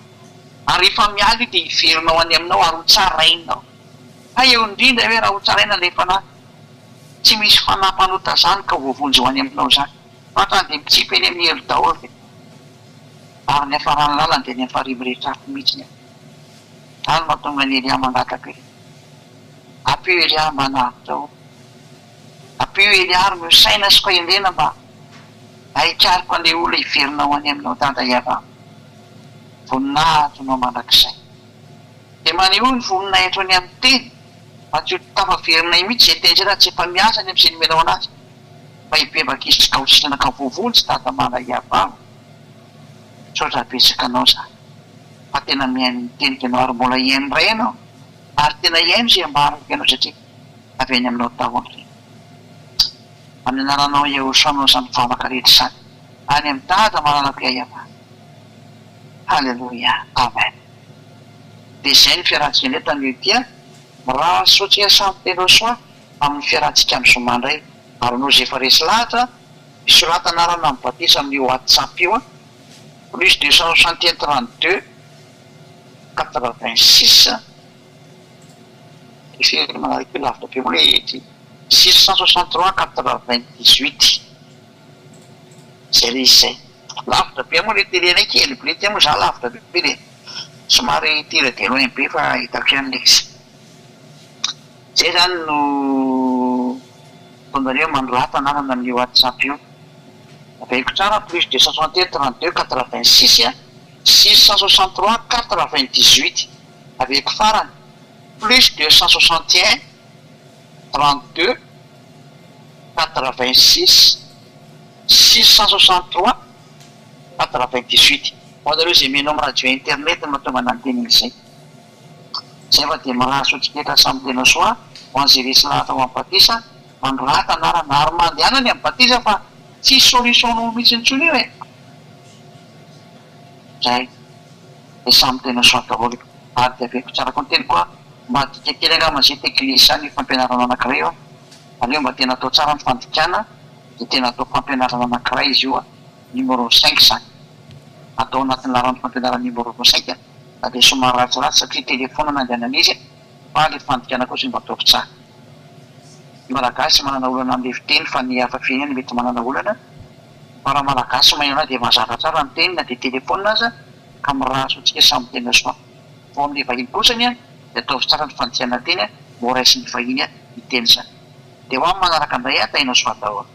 Ary rehefa miala io dia hiverina ho any aminao ary ho tsarainao. Hay eo indrindra hoe raha ho tsaraina ilay fanahy. Tsy misy fanahy mpanota izany ka ho voavonjy ho any aminao izany. Fa hatrany dia mitsipy eny amin'ny helo daholo ve? Ary ny hafaran'ny lalany dia any amin'ny farihy mirehitra afo mihitsy any. Izany no mahatonga an'i Elia mangataka hoe, Ampio Elia mba hanavotra aho. Ampio Elia ary omeo saina sy fahendrena mba hahikaroka an'ilay olona hiverina ho any aminao Dada Yavah. Voninahitra ho anao mandrakizay. Dia manehoa ny voninahitro any amin'ny teny mba tsy ho tafaverinay mihitsy izay teny izay raha tsy efa miasa any amin'izay nomenao anazy. Mba hibebaka izy ka ho sitrana ka voavonjy Dada Mala Yavah. Misaotra betsaka anao za fa tena mihaino ny teniko ianao ary mbola hihaino indray ianao ary tena hihaino izay ambarako ianao satria avy any aminao daholo ireny. Amin'ny anaranao Yahoshuah no izany vavaka rehetra izany any amin'i Dada malalako Yayavah. Haleloia Amen. Dia izay ny fiarahantsika indray tamin'io ity an. Mirary soa antsika samy telo soa amin'ny fiarahantsika amin'ny zoma indray. Ary anao izay efa resy lahatra Misorata anarana amin'ny batisa amin'io WhatsApp io an, plus 261 32 86 firy manaraka io lavitra be moa ilay ity 663 98 izay ilay izy izay. Lavitra be moa ilay télé anay kely be ity moa za lavitra be dia somary tire de loin be fa hitako ihany ilay izy. Izay izany no ataonareo manorata anarana amin'io WhatsApp io. Averiko tsara plus 261 32 86 663 98. Averiko farany plus 261 32 86 663 98. Ho anareo izay mihaino amin'ny radio internet no mahatonga anah niteny an'izay. Zay fa dia mirary soa tsiketra samy tena soa ho an'izay resy lahatra ho amin'ny batisa, manorata anarana ary mandehana any amin'ny batisa fa tsisy solution nao mihitsy intsony io e! Zay dia samy tena soa daholo ary dia averiko tsara koa ny teniko a, mba adika kely angamba zay teglizy zany io fampianarana anakiray io a, aleo mba tena atao tsara ny fandikana dia tena atao fampianarana anakiray izy io a, numéro cinq zany, atao anatin'ny laharan'ny fampianarana numéro cinq a. Na dia somary ratsiratsy satria telephone nandehanana izy fa le fandikana kosa mba ataovy tsara. Ny malagasy tsy manana olana amle fiteny fa ny hafa firenena mety manana olana fa raha malagasy mahay anah dia mazava tsara ny teny na dia telephone aza ka mirary soa antsika samy tena soa. Fa ho amle vahiny kosany dia ataovy tsara ny fandikana teny mba ho raisin'ny vahiny ny teny zany. Dia ho amin'ny manaraka indray tahinao soa daholo.